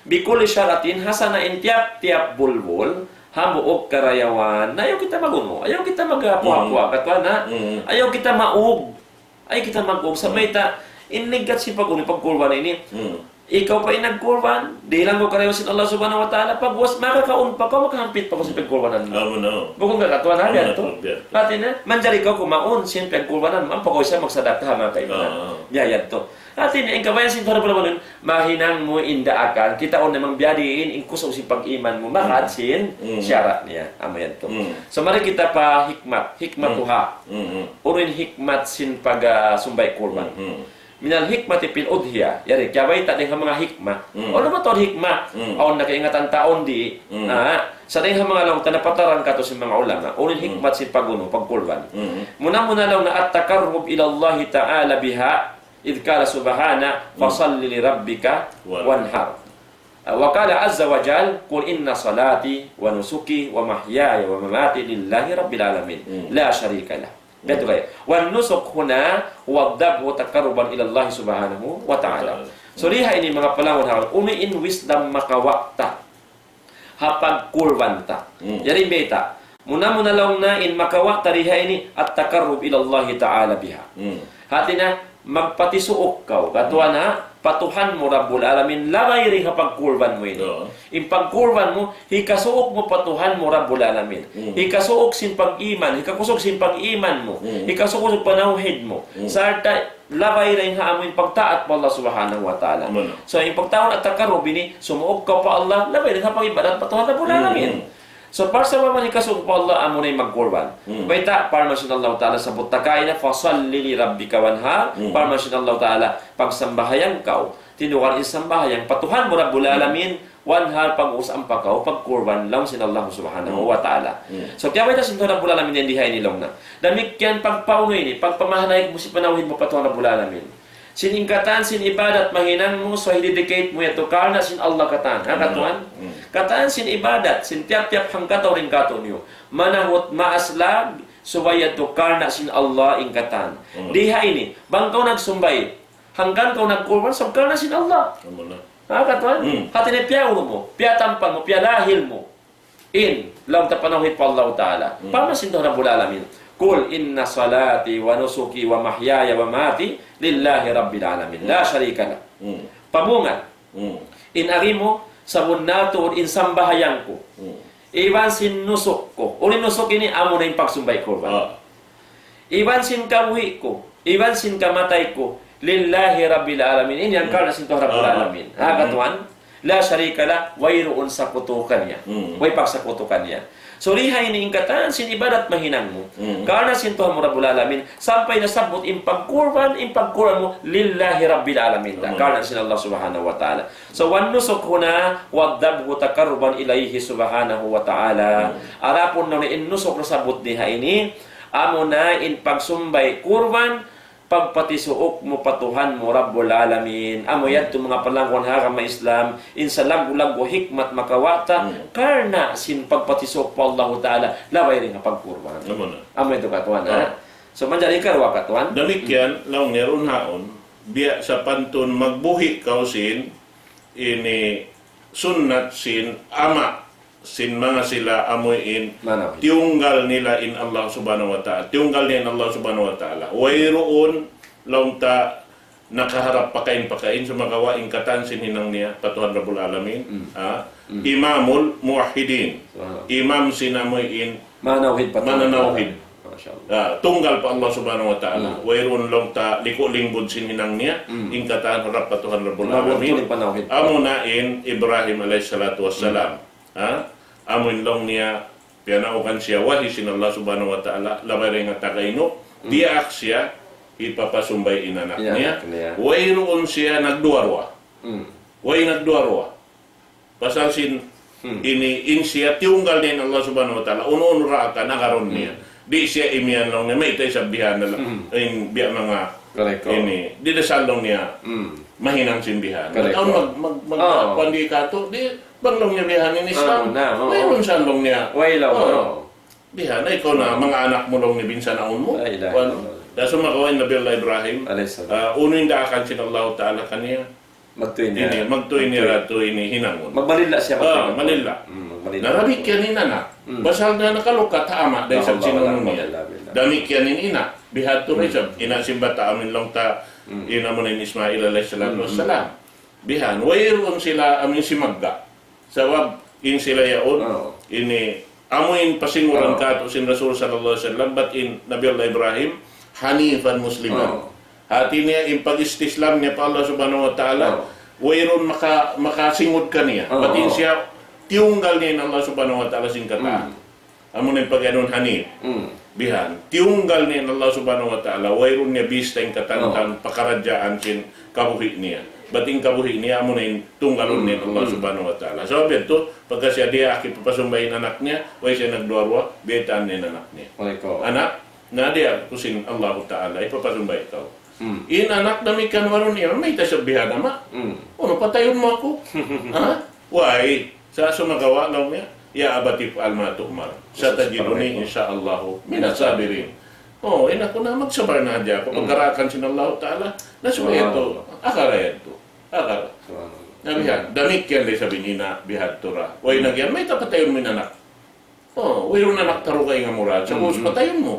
Bikulli sha'ratin hasana, in tiyap-tiyap bulbul, hambuuk karayawan. Na ayaw kita magunu, ayaw kita magapu-apu, Mm. katuan, ha? Mm. Ayaw kita maug. Ayaw kita mag-ug. Sa Mm. mayta', in ligat sin pagunu, pagkulban ini. Mm. Ikaw pa in nagkulban, dihilan kaw karayawan sin Allah Subhanahu wa Ta'ala, pag'ubus, makakaun pa kaw, makahampit pa kaw sin pagkulbanan mu. Amu na. Bukun ka katuan, ha, Amu na, biya' tu? Biya' tu. Hati niya, manjari kaw kumaun sin pagkulbanan mu, ampa kaw isab magsadaka ha manga kaibanan. Ah, ah. Biya' yan tu. Hati niya, in kabayaan sin Tuhan Rabbul Alamin, mahinang mu in daakan, kitaun niyu bang biya' diin in kusug sin pag-iman mu, magad sin Mm. sara' niya. Amu yan tu. Mm. So, mari kita pa hikmat, hikmatuha. Mm. Mm, mm. Unu in hikmat sin pag, ah, sumbay' kulban. Mm, mm. Minal hikmati fil udhiya. Yari, kiyabayta' dayn ha manga hikma. Mm. Unu ba tuud hikma? Mm. Awn na kaingatan ta, awn di'. Mm. Ah, sa' dayn ha manga laung ta napatarang katu' sin manga ulama. Unu in Mm. hikmat sin pagunu, pagkulban. Mm. Muna-muna laung na at-taqarrub ila Allahi ta'ala biha. إذ قال سبحانه، فصل لربك وانحر. وقال عز وجل، قل إن صلاتي ونسكي ومحياي ومماتي لله رب العالمين، لا شريك له. Biya' tu kaya. والنسك هنا هو الذبح تقربا إلى الله سبحانه وتعالى. So, di ha ini manga palangga' ha, unu in wisdom makawa' ta ha pagkulban ta. Hmm. Yari in bayta'. Muna-muna laung na in makawa' ta di ha ini at-taqarrub ila Allahi ta'ala biha. Hmm. Hati niya, magpatisuuk kaw. Katuan ha, pa Tuhan mu Rabbul Alamin, labay dayn ha pagkulban mu ini. Oo. In pagkulban mu, hikasuuk mu pa Tuhan mu Rabbul Alamin. Hmm. Hikasuuk sin pag-iman, hikakusug sin pag-iman mu. Hmm. Hikasuuk sin panawhid mu. Hmm. Sarta' labay dayn ha amu in pagtaat pa Allah Subhanahu wa Ta'ala. Amu na. So, in pagtawagun at-taqarrub ini, sumuuk kaw pa Allah, labay dayn ha pag-ibadat pa Tuhan Rabbul Alamin. Hmm. So, parsabab in hikasuuk pa Allah, amu na in magkulban. Hmm. Bayta', parman sin Allah Ta'ala, sabbut ta kaina, فصل لربك وانحر, Hmm. parman sin Allah Ta'ala, pagsambahayang kaw, tinugan in sambahayang, pa Tuhan mu Rabbul Hmm. Alamin, وانحر, pag-uus ampa kaw, pagkulban, laung sin Allah Subhanahu Hmm. wa Ta'ala. Hmm. So, kiyabayta' sin Tuhan Rabbul Alamin yan di ha ini laung na. Damikkiyan pagpaunu ini, pagpamahanay mu sin panawhid mu pa Tuhan Rabbul Alamin. Sin in katan, sin ibadat mahinang mu, so hidedicate mu yadtu karna' sin Allah katan. Ha, Hmm. katuan? Hmm. Katan sin ibadat, sin tiyap-tiyap hangkatau dayn kātu'niyu. Manahut, maaslag, subay yadtu karna' sin Allah in katan. Hmm. Di ha ini, bang kaw nagsumbay, hangkan kaw nagkulban, sabab karna' sin Allah. Amu na. Ha, katuan? Hmm. Hati niya piyaunu mu, piyatampal mu, piyalahil mu. In, laung ta panawhid pa Allah Ta'ala. Hmm. Parman sin Tuhan Rabbul Alamin. قل إن صلاتي ونسكي ومحياي ومماتي لله رب العالمين. لا شريك له. Hmm. Pamungan. Hmm. In agi mu, sabunnal tuud in sambahayang ku. Hmm. Iban sin nusuk ku. Unu in nusuk ini, amu na in pagsumbay' kulban. Ah. Iban sin kabuhi' ku, iban sin kamatay ku, لله رب العالمين. Ini yan Hmm. karna' sin Tuhan Rabbul Ah. Alamin. Ha, Hmm. katuan? لا شريك له, wayruun sakutu kaniya. Hmm. Way pagsakutu kaniya. Suriha ini in katan sin ibadat mahinang mu. Mm. Karna' sin Tuhan mu Rabbul Alamin, sampay nasabbut in pagkurban, in pagkurban mu, lillahi Rabbil Alamin. Amin. Karna' sin Allah Subhanahu wa Ta'ala. So, والنسك هنا والذبح تقربا إليه سبحانه وتعالى. Mm. Adapun laung niya in nusuk nasabbut niya ha ini, amuna in pagsumbay kurban, pagpatisuuk mu pa Tuhan mu Rabbul Alamin. Amu yadtu manga palangguan ha agama Islam, in salaggu'-laggu' hikmat makawa' ta, Hmm. karna' sin pagpatisuuk pa Allahu Ta'ala, labay dayn ha pagkurban. Amu na. Amu yadtu katuan, Oh. ha? So, manjari karuwa katuan. Damikkiyan, laung niya duun haun, biya' sapantun magbuhi' kaw sin, ini sunnat sin ama' sin manga sila amuin Manawhid. Tiyunggal nila in Allah Subhanahu wa Ta'ala. Tiyunggal nila in Allah Subhanahu wa Ta'ala. Wayruun laung ta nakaharap pakain-pakain, sumagawa' in katan sin hinang niya pa Tuhan Rabbul Alamin. Mm. Ha? Mm. Imamul Muwahhidin. Subhanallah. Imam sin amuin Manawhid pa Tuhan. Mananawhid. Masya Allah. Ah, tunggal pa Allah Subhanahu wa Ta'ala. Mm. Wayruun laung ta liku' lingbud sin hinang niya, Mm. in katan harap pa Tuhan Rabbul Imam Alamin. Tuhan in panawhid. Amuna in Ibrahim alayhi salatu wassalam. Mm. Ha? Amu in laung niya, piyanaugan siya wahi sin Allah Subhanahu wa Ta'ala, labay dayn ha tagainu, Mm. diyaak siya, hipapasumbay in anak Iya, niya. Anak niya. Wayruun siya nagduwa-ruwa. Mm. Way nagduwa-ruwa. Pasal sin Hmm. ini, in siya, tiyunggal niya in Allah Subhanahu wa Ta'ala, unu-unu ra kanagarun niya. Hmm. Di' siya imiyan laung niya, mayta' isab bihan na la-, Hmm. in biya' manga Correct, oh. ini. Di' da sa laung niya, Hmm. mahinang sin bihan. Correct, Mataun oh. mag-, mag-, mag-, Oh. kuwan di' katu', di', bang laung niya bihan in Islam. Oh, na, oh. Mayroon sa laung niya. Way laung, Oh. oh. Bihan, ay, ikaw na, Oh. manga anak mu laung niya binsanaun mu. Ay, ilahi. Kuwan, Oh. da sumagawa' in Nabi Allah Ibrahim, Alayhi salam. ah, unu in daakan sin Allah Ta'ala kaniya. Magtuy niya. Ini, magtuy niya Magtuy. ra tuy ini hinangun. Magmalilla siya, Ah, magtuy. malilla. Mm, magmalilla. Na damikkiyan in anak. Mm. Pasal na nakalukat ha ama', dayn sa Allahu Akbar, sinunun niya. Allahu Akbar. Damikkiyan in ina. Bihadtu Mm. isab, ina sin bata' amin laung ta, Mm. ina mu na in Ismail alayhi salatu Mm, mm. wassalam. Bihan, wayruun sila amin simagga'. Sabab, in sila yaun, Oo. ini, amu in pasinguran Oo. katu' sin Rasul sallallahu alayhi wasallam, bat in Nabi Allah Ibrahim, hanifan musliman. Oo. Hati niya, in pag-istislam niya pa Allah Subhanahu wa Ta'ala, Oo. wayruun maka-, makasingud kaniya. Oo. Bat in siya, tiyunggal niya in Allah Subhanahu wa Ta'ala sin katan. Hmm. Amu na in pag-anun hanif. Hmm. Bihan. Tiyunggal niya in Allah Subhanahu wa Ta'ala, wayruun niya bista in katan-katan Oo. pakaradjaan sin kabuhi' niya. Bat in kabuhi' niya, amu na in tunggalun niya in Allah Hmm. Subhanahu wa Ta'ala. Sabab yadtu, pagka siya diyaak hipapasumbay in anak niya, way siya nagduwa-ruwa, biyaytaan niya in anak niya. Waalaikum. Anak, na diyaak ku sin Allahu Ta'ala, hipapasumbay kaw. Hmm. In anak damikkiyan wayruun niya, mayta' siya bihan ama'. Hmm. Unu, patayun mu aku? Ha? Way, sa' sumagawa' laung niya, يا أبت افعل ما تؤمر ستجدني إن شاء الله من الصابرين. Oh, in aku na, magsabar na hadja aku. Hmm. Pagkaraakan sin Allahu Ta'ala, na subay Subhanallah. yadtu, akara yadtu. Akara. Subhanallah. Na bihan, damikkiyan da isab in ina, bihadtu ra. Way Hmm. na giyan, mayta' patayun mu in anak. Oh, wayruun anak taruga in amura. Sa' Hmm. ubus patayun mu.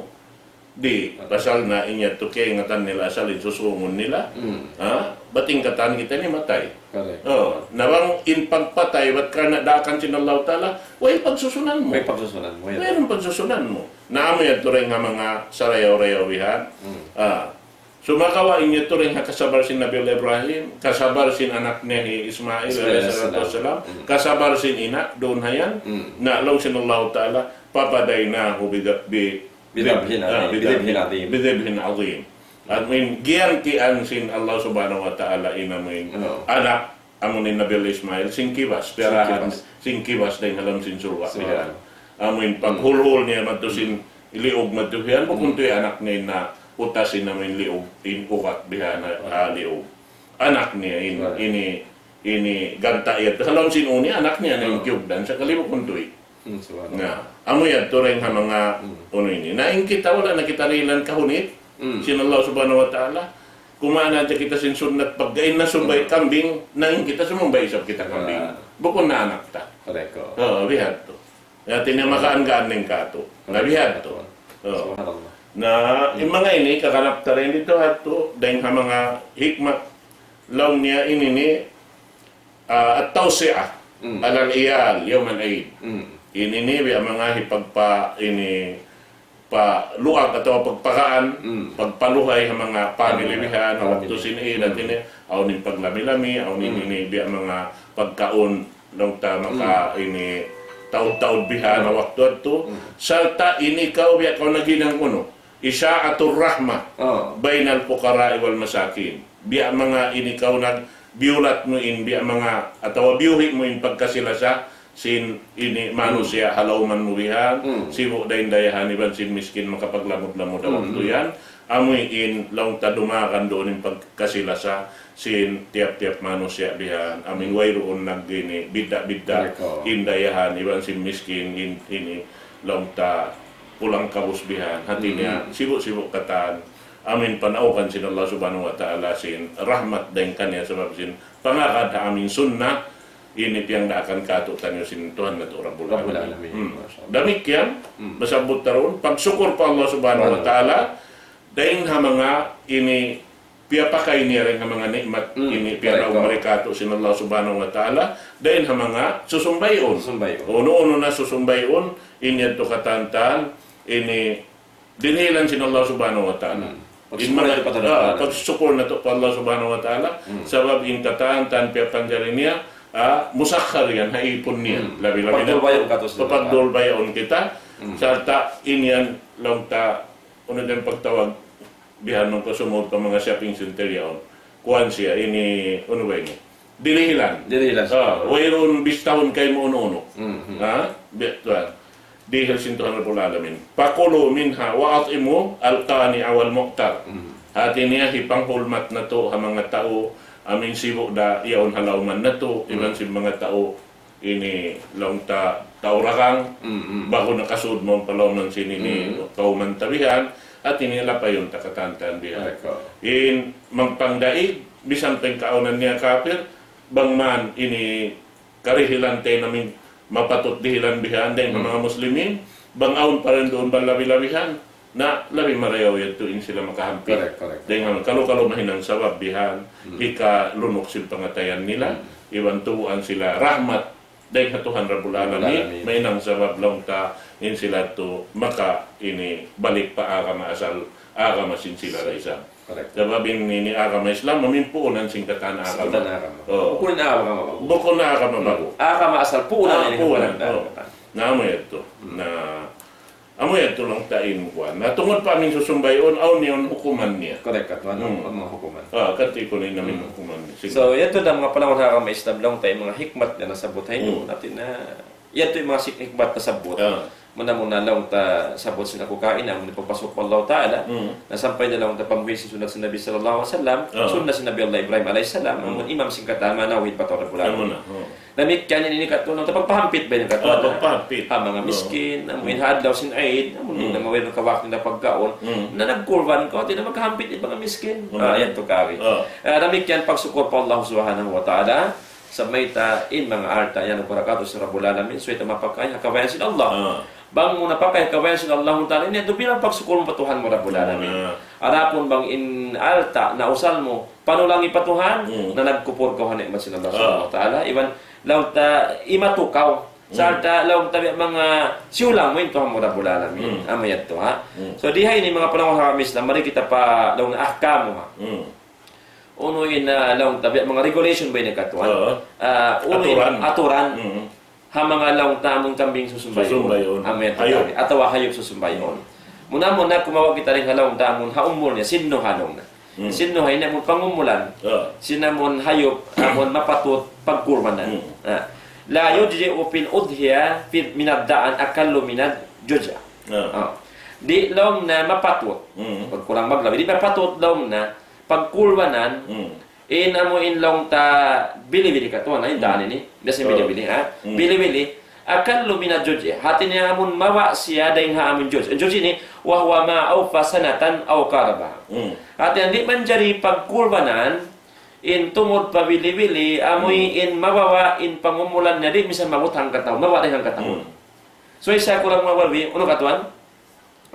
Di', pasal na in yadtu kaingatan nila asal in susungun nila. Hmm. Ha? Bat in katan kita ini matay. Correct. Oh, na bang in pagpatay, bat karna' daakan sin Allahu Ta'ala, way pagsusunan mu. Way pagsusunan mu, yan. Wayruun pagsusunan mu. Na amu yadtu dayn ha manga sarayaw-rayaw bihan. Hmm. Ah. Sumagawa' in yadtu dayn ha kasabar sin Nabi Allah Ibrahim, kasabar sin anak niya hi Ismail Ismail alayhi salatu alayhi salam. wassalam, Hmm. kasabar sin ina, duun ha yan, Hmm. na laung sin Allahu Ta'ala, ففديناه بذ-، ب-، بذبح ah, عظيم. بذبح بذبح عظيم. بذبح عظيم. Amuin, giyantian sin Allah Subhanahu wa Ta'ala in amuin, Oo. anak, amuin Nabi Allah Ismail, sin kibas, Sin piyarahan, kibas. sin kibas dayn ha lawm sin surga'. Subhanallah. Amuin, Hmm. paghulhul niya madtu sin Hmm. liug madtu bihan, bukun Hmm. tuud anak niya in nautas in amuin liug, in ugat bihan, ah, liug. Anak niya in, Right. ini, ini ganta' yadtu. Ha lawm sin uni, anak niya na in Hmm. kiyugdan, sakali bukun tuud. Hmm, subhanallah. Na, amu yadtu dayn ha manga Hmm. unu ini. Na in kita wala' na kita dihilan kahunit, Hmm. sin Allah Subhanahu wa Ta'ala. Kumaun hadja kita sin sunnat pagkaun na sumbay Hmm. kambing, na in kita sumumbay isab kita kambing. Ah. Bukun na anak ta. Correct, oh. Oo, bihadtu. Hati niya Hmm. makaan-gaan na in katu'. Na bihadtu. Oo. Subhanallah. Na, in Hmm. manga ini, kakanap ta dayn didtu hadtu, dayn ha manga hikmat, laung niya ini ini, ah, التوسعة Hmm. على العيال يوم العيد. Hmm. Ini ini, biya' manga hipagpa-, ini, paluag atawa pagpagaan, Hmm. pagpaluhay ha manga family Family. bihan, Family. waktu sin Eid, Hmm. hati niya, awn in paglami-lami, awn in Hmm. ini, biya' manga pagkaun, laung ta maka Hmm. ini, taud-taud bihan ha waktu yadtu. Sarta' ini kaw biya' kaw naghinang unu, إشاعة الرحمة بين الفقراء والمساكين. Biya' manga ini kaw nagbiyulat mu in, biya' manga, atawa biyuhi' mu in pagkasi-lasa sin ini manusiya' ha lawman mu bihan, sibu' da in dayahan iban sin miskin makapaglamud-lamud ha waktu yan. Amu in laung ta dumagan duun in pagkasi-lasa sin tiyap-tiyap manusiya' bihan. Amu in wayruun nag-ini, bidda'-bidda' in dayahan iban sin miskin in ini laung ta pulang kabus bihan. Hati niya, sibu'-sibu' katan. Amu in panaugan sin Allah Subhanahu wa Ta'ala sin rahmat dayn kaniya sabab sin pangagad ha amu in sunnah, ini piyangdaakan kātu'niyu sin Tuhan natu' Rabbul Alamin. Damikkiyan, masabbut ta duun, pagsukur pa Allah Subhanahu wa Ta'ala, dayn ha manga ini piyapakay niya dayn ha manga ni'mat ini piyanaug mari kātu' sin Allah Subhanahu wa Ta'ala, dayn ha manga susumbayun. Unu-unu na susumbayun, in yadtu katantan, ini dinihilan sin Allah Subhanahu wa Ta'ala. In manga, pagsukur natu' pa Allah Subhanahu wa Ta'ala, sabab in katantan piyapanjari niya, ah, musakhar yan, ha ipun niya. Labi-labi na papagdulbayaun kita, sarta' in yan laung ta, unu in pagtawag, bihan man kaw sumud pa manga shopping center yaun. Kuwan siya, ini, unu ba ini? Dirihilan. Dirihilan. Ah, wayruun bistahun kaymu unu-unu. Ha? Biya' tuwan. Dihil sin Tuhan Rabbul Alamin. فكلوا منها وأطعموا القانع والمعتر. Hati niya, hipanghulmat natu' ha manga tau, amu in sibu' da yaun ha lawman natu', iban sin manga tau, ini laung ta tau dagang, ba'gu nakasud mawn pa lawman sin ini kawman ta bihan, hati niya lapayun ta katantan bihan. In magpangdaig, misan pa in kaawnan niya kapir, bang man ini karihilan ta in amu in mapatut dihilan bihan dayn ha manga muslimin, bang awn pa duun bang labi-labihan, na labi marayaw yadtu in sila makahampit. Dayn ha kalu-kalu mahinang sabab bihan, hikalunuk sin pangatayan nila, iban tubuan sila rahmat dayn ha Tuhan Rabbul Alamin, mahinang sabab laung ta in sila yadtu maka ini balik pa agama asal, agama sin sila da isab. Sabab in ini agama Islam, amu in puunan sin katan agama. Bukun agama ba'gu. Bukun agama ba'gu. Agama asal puunan ini puunan. Na amu yadtu. Na amu yadtu laung ta in kuwan. Na tungud pa amu in susumbayun, awn niya hukuman niya. Correct, katan, amu in hukuman. Ah, kati' kunu' in amu in hukuman niya. So, yadtu da manga panaw ha agama Islam laung ta in manga hikmat niya nasabbut ha ini. Hati na, yadtu in manga hikmat nasabbut. Muna-muna laung ta sabbut sin aku kaina, amu in pagpasuk pa Allah Ta'ala, na sampay na laung ta pamuhi' sin sunnat sin Nabi sallallahu alayhi wasallam, sunnat sin Nabi Allah Ibrahim alayhi salam, amu in imam sin katan, manawhid pa Tuhan Rabbul Alamin. Damikkiyan ini katan, laung ta pagpahampit ba ini katan, ha manga miskin, amu in ha adlaw sin Eid, amu in na mawin kawak nila pagkaun, na nagkurban kaw, di' na magkahampit in manga miskin. Ah, yadtu kari. Ah, damikkiyan pagsukur pa Allah Subhanahu wa Ta'ala, sa' mayta' in manga alta' yan, barakatu sin Rabbul Alamin, subay ta mapakay ha kabayaan sin Allah. Bang mu napakay ha kabayaan sin Allah Ta'ala, ini yadtu bilang pagsukur mu pa Tuhan mu Rabbul Alamin. Adapun bang in alta' nausal mu, panulangi pa Tuhan, na nagkupur kaw ha ni'mat sin Allah Subhanahu wa Ta'ala, iban laung ta imatu kaw, sarta' laung ta biya' manga siyulang mu in Tuhan mu Rabbul Alamin. Amu yadtu, ha? So, di ha ini manga panaw ha agama Islam, mari kita pa laung ahkam, ha? Unu in, ah, laung ta biya' manga regulation ba ini katan? Ah, unu in aturan. Ha manga laung ta amun kambing susumbayun. Susumbayun. Amu yadtu kari. Atawa hayup susumbayun. Muna-muna kumawa' kita dayn ha laung ta amun ha umul niya, sinnuha laung na. Sinnuha ini amun pangumulan. Sin amun hayup, amun mapatut pagkurbanan. Ah. لا يجزئ في الأضحية في، من الضأن أقل من الجزع. Ah. Di' laung na mapatut. Pagkurang maglabi. Di' mapatut laung na pagkurbanan, in amu in laung ta bili-bili katan, in da'an ini, biya' sin bili-bili, ha? Bili-bili, أقل من الجزع. Hati niya amun mawa' siya dayn ha amun juz'. Juz' ini, وهو ما أوفى سنة أو قاربها. Hati niya di' manjari pagkurbanan, in tungud pa bili-bili, amu in mabawa' in pangumulan niya di' misan maabut hangkatahun, mabawa' dayn hangkatahun. So, isa kurang mabawi, unu katan?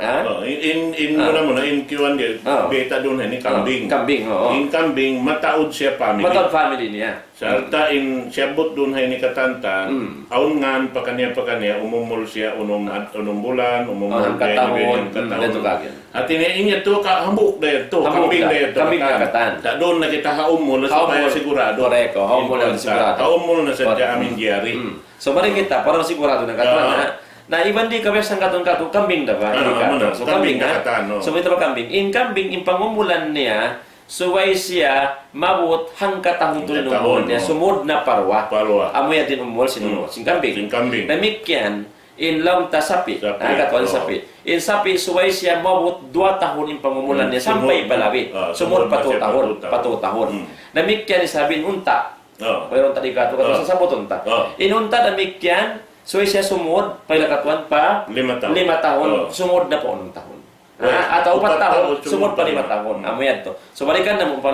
Ha? Oh, in, in, in Ah. muna-muna, in kuwan di, Ah. biyayta' duun ha ini Oh, kambing. kambing, oo. In kambing, mataud siya family. Mataud family niya. Sarta' in siyabbut duun ha ini katantan, Hmm. awn ngan pakaniya-pakaniya, umumul siya unum, unum bulan, umumul Oh, hangka biya' ini, biya' ini, tahun. hangka Hmm, tahun. Dito kagin. Hati niya, in yadtu ka, hambuuk da yadtu, Hambuuk kambing da. da yadtu, Kambing da katan. katan. Sa' duun na kita ha umul, Ha supaya umul. sigurado. Correct, oh, ha umul In na kuwan sigurado. sa, ha umul na sadja Correct. amin jari. Hmm. So, mari kita, para sigurado na katan, Ah. ha? Na, iban di' kabiasaan katan katu', kambing da ba? Ah, Di' ka. muna. So, Kambing kambing, da ha? katan, no. So, kita ba kambing? In kambing, in pangumulan niya, subay siya maabut hangka tahun tuud in Hangka umul tahun, niya, no. sumud na pa duwa. Pa duwa. Amu yan in umul sin Hmm. umul, sin kambing. Sin kambing. Damikkiyan, in laung ta sapi'. Sapi', Ah, katan oo. sapi'. In sapi', subay siya maabut duwa tahun in pangumulan Hmm, niya, sampay sumud. pa labi. Ah, Sumud sumud pa na tu siya pa tahun, tu tahun. pa tu tahun. Hmm. Damikkiyan isab in unta'. Oh. Wayruun ta di' katu', katu' Oh. sa sabutun ta. Oh. In unta' damikkiyan, subay siya sumud, pila katuan pa Lima tahun. lima tahun, Oh. sumud na pa unum tahun. Well, Ah, atawa upat upat tahun, tahun, sumud sumud pa pa lima lima. tahun. Hmm. Amu yadtu. So, balikan namu' pa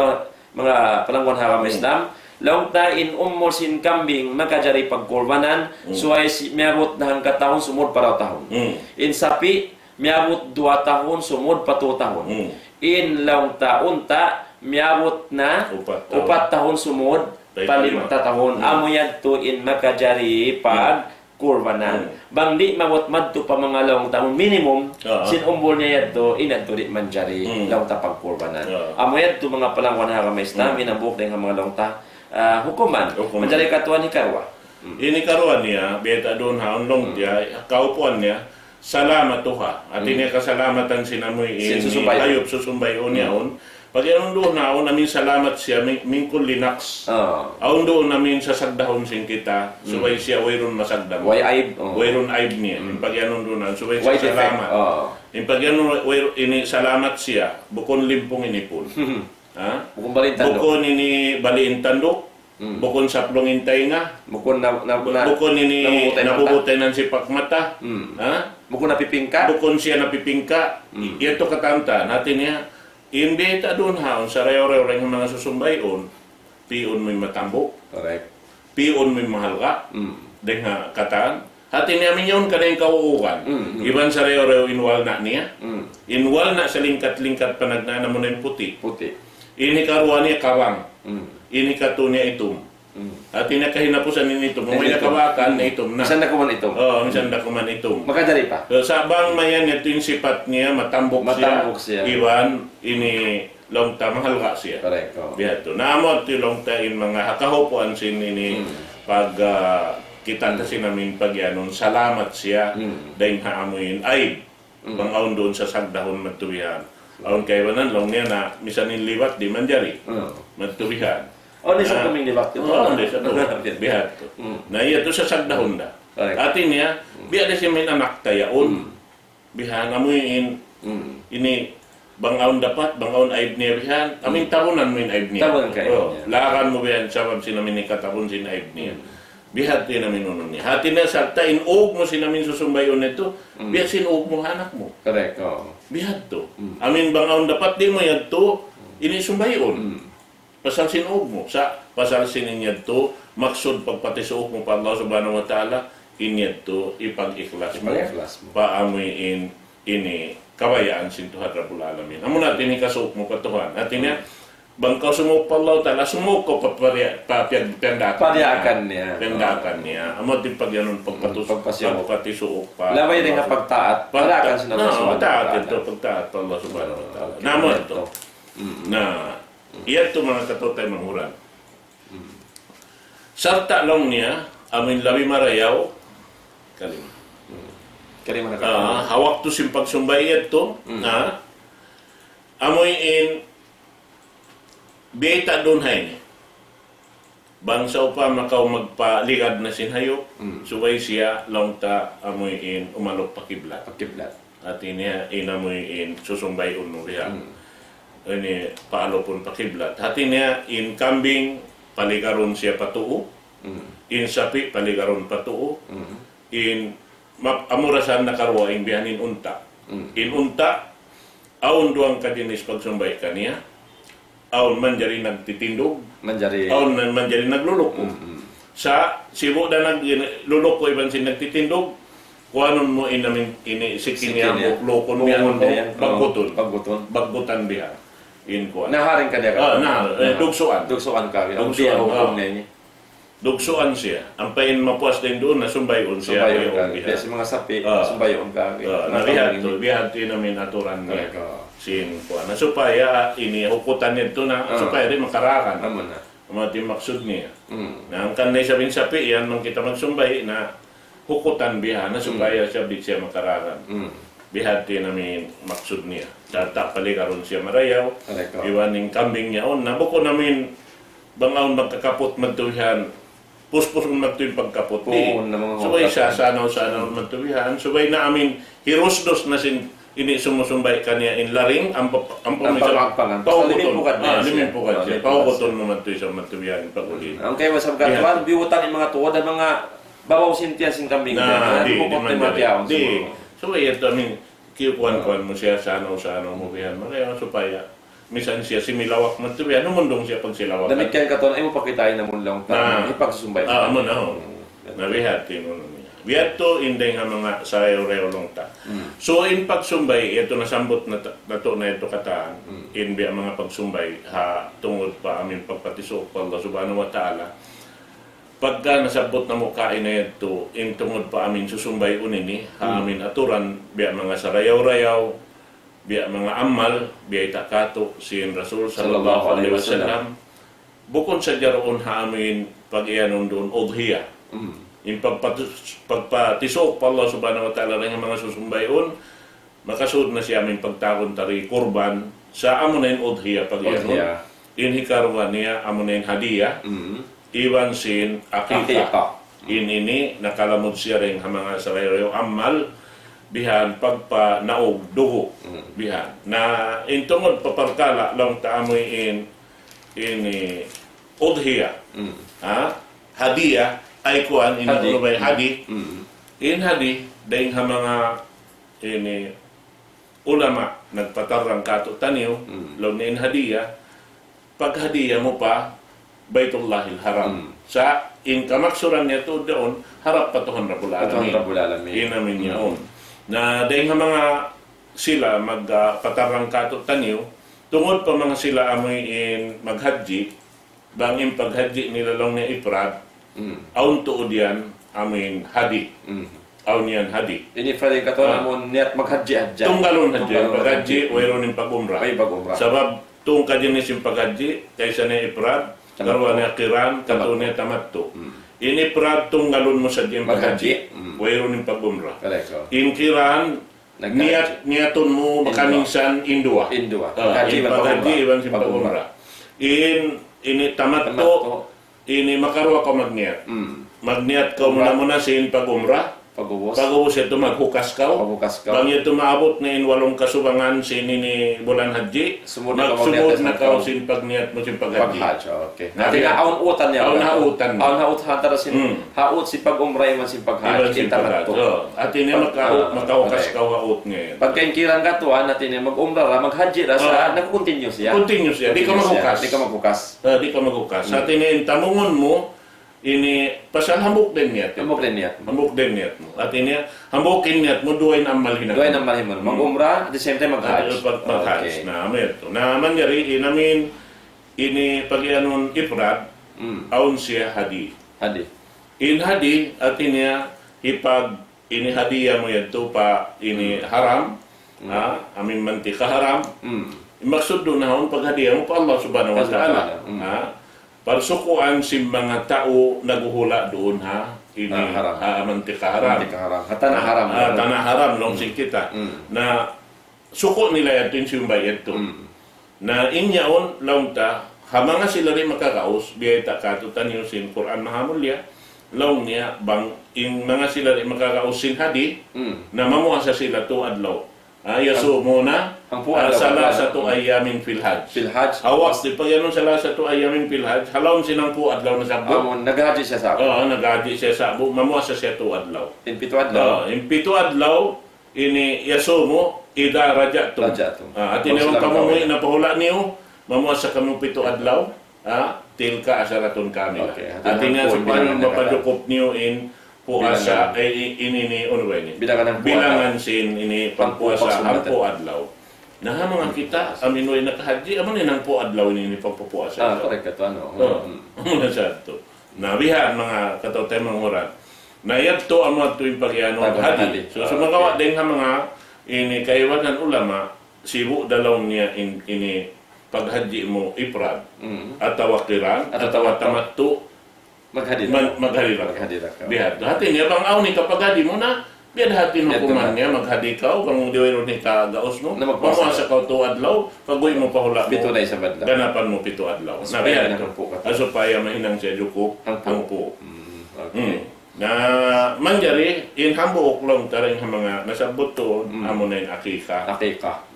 manga palangguan ha agama Hmm. Islam. Laung ta in umul sin kambing makajari pagkurbanan, Hmm. subay si-, miyabut na hangka tahun, sumud pa duwa tahun. Hmm. In sapi', miyabut duwa tahun, sumud pa tu tahun. Hmm. In laung ta unta', miyabut na Upat tahun. upat tahun, sumud Pa pa lima. lima tahun. Hmm. Amu yadtu in makajari pag Hmm. kurbanan. Hmm. Bang di' maabut madtu pa manga laung ta minimum, Ah. sin umul niya yadtu, in yadtu di' manjari Hmm. laung ta pagkurbanan. Ah. Amu yadtu manga palangguan ha agama Islam, Hmm. in hambuuk dayn ha manga laung ta, ah, hukuman. Hukuman. Manjari katuan hikaruwa. Hmm. Ini karuwa niya, biyayta' duun ha awn laung Hmm. niya, kaupuan niya, salamatuha. Hati Hmm. niya kasalamatan sin amuin Sin susumbayun. hayup susumbayun Hmm. yaun. Pag-iyanun duun ha awn amin salamat siya min, min kulli naqs. Ah. Awn duun amin sasagdahun sin kita, Hmm. subay siya wayruun masagdah. Way aib, oh. Wayruun aib niya. Hmm. In pag-iyanun duun ha awn, subay Way siya defect, salamat. oh. In pag-iyanun way, way, ini salamat siya, bukun limpung in ipun. Ha? Bukun bali in tanduk. Bukun ini bali in tanduk. Hmm. Bukun saplung in taynga. Bukun na, na, Bu-, na, bukun ini nabubutay mata. nabubutay na in sipak mata. Hmm. Ha? Bukun napipingka. Bukun siya napipingka. Hmm. Yadtu katantan. Hati niya, in biyayta' duun ha awn, sarayaw-rayaw dayn ha manga susumbayun, pi'un mu in matambuk. Correct. Pi'un mu in mahalga'. Hmm. Dayn ha katan. Hati niya amin yaun ka dayn kauugan. Hmm, hmm. Iban sarayaw-rayaw in walna' niya. Hmm. In walna' salingkat-lingkat panagnaan amuna in puti'. Puti'. Ini karuwa niya kabang. Hmm. Ini katu niya itum. Hmm. Hati niya kahinapusan ini itum. Ini Amu na itum. kabakan na itum na. Minsan da kuman itum. Oh, minsan da kuman itum. Makajari pa. So, sa' bang mayan yadtu in sipat niya, matambuk siya. Matambuk siya. Iban ini laung ta mahalga' siya. Correct, oh. Biya' tu. Na amu yadtu laung ta in manga ha kahupuan sin ini Hmm. pag, ah, kita ta Hmm. sin amin pag-iyanun, salamat siya, Hmm. dayn ha amuin aib. Hmm. Bang awn duun sasagdahun madtu bihan. Awn kaibanan laung niya na misan in liwat di' manjari. Hmm. Madtu bihan. Oh, di' sa Ah. tuming liwat yun. Oh, di' sa tu. Biya' tu. Hmm. Na yadtu sasagdahun da. Correct. Hati niya, Hmm. biya' da siya main anak ta yaun. Hmm. Bihan, amuin, Hmm. ini, bang awn dapat, bang awn aib niya bihan, amuin Hmm. tabunan mu in aib niya. Tabunan ka aib Oh, niya. Lagan mu bihan, sabab sin amin ini katabun sin aib niya. Hmm. Bihan tu in amin unu niya. Hati niya, sarta' in ug mu sin amin susumbayun yadtu, Hmm. biya' sin ug mu ha anak mu. Correct, oh. Bihan tu. Hmm. Amin bang awn dapat di' mu yadtu, Hmm. ini sumbayun. Hmm. Pasal sin ug mu. Sa', pasal sin in yadtu, maksud pagpatisuuk mu pa Allah Subhanahu wa Ta'ala, in yadtu, ipag-ikhlas mu. Ipag-ikhlas mu. Pa amuin ini, kabayaan sin Tuhan Rabbul Alamin. Amu na, ini kasuuk mu pa Tuhan. Hati niya, Hmm. bang kaw sumuuk pa Allah Ta'ala, sumuuk kaw pa, pa, pa, pa, piyag-, piyagdaakan niya. Piyagdaakan niya. Piyagdaakan niya. Amu in pag-iyanun, pagpatus-, Hmm, pagpasiuk. pagpatisuuk pa Labay dayn ha Allah. pagtaat. Pagta-, Pagtaat sin Allah na, Subhanahu wa pagtaat Ta'ala. yadtu, pagtaat pa Allah Subhanahu wa Ta'ala. Okay. Na, amu yadtu. Hmm. Na, Yadtu manga kataymanghuran. Hmm. Sarta' laung niya, amuin labi marayaw, kalima. Hmm. Kalima na Ah, kataymanghuran. Ha waktu sin pagsumbay yadtu, Hmm. ha, amuin biyayta' duun ha ini. Bang sawpama kaw magpaligad na sin hayup, Hmm. subay siya laung ta amuin umalup pa kiblat. Pa kiblat. Hati niya, in amuin susumbayun mu biya'. Hmm. Ini paalupun pa kiblat. Hati niya, in kambing, paligarun siya pa tuu. Hmm. In sapi', paligarun pa tuu. Hmm. In map-, amura sa nakaruwa in bihan in unta'. Hmm. In unta', awn duwang kajinis pagsumbay kaniya. Awn manjari nagtitindug. Manjari. Awn man-, manjari nagluluku. Mm, mm. Sa' sibu' da nag-, luluku iban sin nagtitindug, kuanun mu in amin ini siki niya, lukun niya, bagutun. Bagutun. Bagutun biya' in kuan. Na ha rin kaniya ka? Ah, na, eh, dugsuan. Dugsuan ka. Dugsuan, hukum niya ini. Dugsuan siya. Ampa in mapuas dayn duun na sumbayun siya. Sumbayun ka. Biya' sin manga sapi', sumbayun ka. Ah, na biya' hādtu, biya' hādtu in amin aturan niya. Sin kuan. Na supaya ini hukutan niya tu na, supaya di' makaragan. Amu na. Amu in maksud niya. Na hangkan na isab in sapi' yan, bang kita magsumbay na hukutan biya' na supaya siya di' siya makaragan. Biya' hādtu in amin maksud niya. Sarta' paligarun siya marayaw. Iban in kambing niya yaun. Na bukun amin bang awn magkakaput madtu bihan, puspusun madtu in pagkaput. Di'. Subay sasanaw-sanaw madtu bihan. Subay na amin hirusdus na sin ini sumusumbay kaniya in laring, ampa, ampa, ampa minsan pagpangan. Paugutun. Limingpugad na siya. Limingpugad siya. Paugutun mu madtu isab madtu bihan in pag-uli. Ang kaya masab katuan, biyutang in manga tuud, manga babaw sin tiyan sin kambing. Na, di', di' man. Di'. Subay yadtu amin, kiyukuan-kuan mu siya, sanaw-sanaw mu bihan. Marayaw supaya misan siya similawak madtu bihan, humundung siya pagsilawak. Damikkiyan katuan, ayaw mu pakitain amun laung ta, hipagsusumbay. Ah, amu na, oh. Na biya' hādtu in unu niya. Biya' hādtu in dayng ha manga sarayaw-rayaw laung ta. So, in pagsumbay, yadtu nasambut natu', natu' na yadtu katan. In biya' manga pagsumbay, ha tungud pa amin pagpatisuuk pa Allah Subhanahu wa Ta'ala. Pagka nasabbut namu' kaina yadtu, in tungud pa amin susumbayun ini, ha amin aturan, biya' manga sarayaw-rayaw, biya' manga amal, biyayta' katu' sin Rasul sallallahu alayhi wasallam. Bukun sadja duun ha amin pag-iyanun duun udhiya. In pagpatu-, pagpatisuuk pa Allah Subhanahu wa Ta'ala dayn ha manga susumbayun, makasud na siya amin pagtawagun ta di kurban, sa' amu na in udhiya pag-iyanun. In hikaruwa niya, amu na in hadiya. Iban sin aqiqa. In ini, nakalamud siya dayn ha manga sarayaw-rayaw amal, bihan pagpanaug dugu'. Bihan. Na, in tungud pa parkala', laung ta amu in, ini, udhiya. Ha? Hadiya, ay kuan, in hadi. In hadi, dayn ha manga, ini, ulama, nagpatarrang katu' taniyu, laung niya in hadiya, paghadiya mu pa Baytullahil Haram. Sa' in kamaksuran niya tuud duun, harap pa Tuhan Rabbul Alamin. In amin yaun. Na dayn ha manga sila mag, ah, patarrang katu' taniyu, tungud pa manga sila amuin maghajji, bang in paghajji nila laung niya ifrad, awn tuud yan amuin hadi. Awn yan hadi. In ifrad katan amun niyat maghajji hadja. Tunggalun hadja. Tunggalun paghajji, hadja. Wayruun in pag-umrah. Way pag-umrah. Sabab, tungka jinis in paghajji, kaysa niya ifrad, karuwa niya qiran, katu' niya tamattu'. In ifrad, tunggalun mu sadja in paghajji. Wayruun in pag-umrah. In qiran, niyat, niyatun mu makaminsan in duwa. In duwa. Ah, in paghajji iban sin pag-umrah. In, ini tamattu', ini makaruwa kaw magniyat. Magniyat kaw muna-muna sin pag-umrah. Pag'ubus. Pag'ubus yadtu maghukas kaw. Maghukas kaw. Bang yadtu maabut na in walung kasubangan sin ini bulan hadji, magsumud na kaw sin pagniyat mu sin paghajji. Paghajj, okay. Na, hati niya awn utan niya. Awn ha utan. Awn ha ut ha antara sin, ha ut sin pag-umrah iban sin paghajj. Iban sin paghajj. So, hati niya maka-, makahukas kaw ha ut niya yan. Pagka in qiran katan, hati niya mag-umrah ra, maghajji ra sa, nag-continue siya. Continue siya. Di' kaw maghukas. Di' kaw maghukas. Ah, di' kaw maghukas. Hati niya in tamungun mu, ini pasal hambuuk da in niyat. Hambuuk da in niyat. Hambuuk da in niyat mu. Hati niya, hambuuk in niyat mu, duwa in amal hinang. Duwa in amal hinang. Mag-umrah, at the same time mag-hajj. Mag-, mag-hajj. Okay. Na, amu yadtu. Na, manjari, in amin, ini pag-iyanun ifrad, awn siya hadi. Hadi. In hadi, hati niya, hipag ini hadiya mu yadtu pa ini haram, ha, amin mantika haram. In maksud duun na yaun paghadiya mu pa Allah Subhanahu wa Ta'ala. Ha? Parsukuan sin manga tau naghuhula' duun ha ini, ha, mantika haram. Mantika haram. Ha tanah haram. Ha tanah haram, laung sin kita. Na, suku' nila yadtu in siyumbay yadtu. Na in yaun, laung ta, ha manga sila di' makagaus, biyayta' katu' taniyu sin Qur'an Mahamulliya, laung niya, bang in manga sila di' makagaus sin hadi, na mamuasa sila tu adlaw. Ah, yasumuna, hangpu' adlaw, salasatu ayyamin fil hajj. Fil hajj. Awa', di' pa yan salasatu ayyamin fil hajj, ha lawm sin hangpu' adlaw nasabbut. Amun naghajji siya sa. Oo, naghajji siya sa. Bu-, mamuasa siya tu adlaw. In pitu adlaw. Oo, in pitu adlaw, ini yasumu idza raja'tum. Raja'tum. Ah, hati niya bang kamu muwi' na pa hula' niyu, mamuasa kamu pitu adlaw, ah, tilka asharatun kamilah. Okay, hati niya supaya mapajukup niyu in puasa, eh, i-, ini ni, unu ba ini? Bilangan hangpu' adlaw. Bilangan sin ini hangpu', pagpuasa, hangpu' adlaw. Na ha manga kita, amu in way nakahadji, amu na in hangpu' adlaw ini, ini pagpupuasa. Ah, correct katu', anu. Oh, amu na sa yadtu. Na bihan manga kataw-taymanghuran. Na yadtu amu yadtu in pag-iyanun hadji. So, sumagawa' dayn ha manga ini kaibanan ulama, sibu' da laung niya in, ini paghadji mu ifrad, atawa qiran, atawa tamattu', maghadji da kaw. Maghadji da kaw. Biya' yadtu. Hati niya bang awn hikapaghadji mu na, biya' da hati in hukuman niya, maghadji kaw, bang di' wayruun hikagaus mu, mamuasa kaw tū adlaw, pag-uwi' mu pa hula' mu, ganapan mu pitu adlaw. Na biya' yadtu. Supaya mahinang siya jukup hangpu'. Hmm, okay. Na manjari, in hambuuk laung ta dayn ha manga nasabbut tuud, amu na in akika. Akika.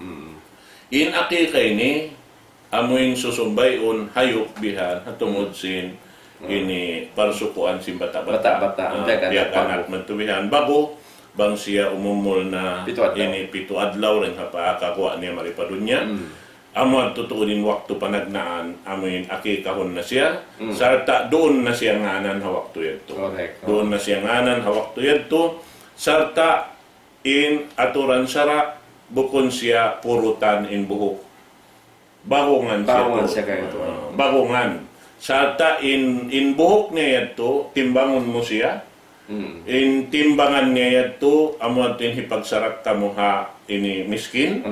In akika ini, amu in susumbayun hayup bihan, ha tungud sin ini parsukuan sin bata'-bata'. Bata'-bata', piyaganap madtu bihan. Ba'gu, bang siya umumul na ini pitu adlaw dayn ha pagkaguwa' niya mari pa dunya. Amu yadtu tuud in waktu panagnaan, amu in akikahun na siya, sarta' duun na siya ngānan ha waktu yadtu. Correct. Duun na siya ngānan ha waktu yadtu, sarta' in aturan sara', bukun siya purutan in buhuk. Bagungan siya. Bagungan siya kaya tu. Ah, bagungan. Sarta' in, in buhuk niya yadtu, timbangun mu siya. In timbangan niya yadtu, amu yadtu in hipagsarakka mu ha ini miskin.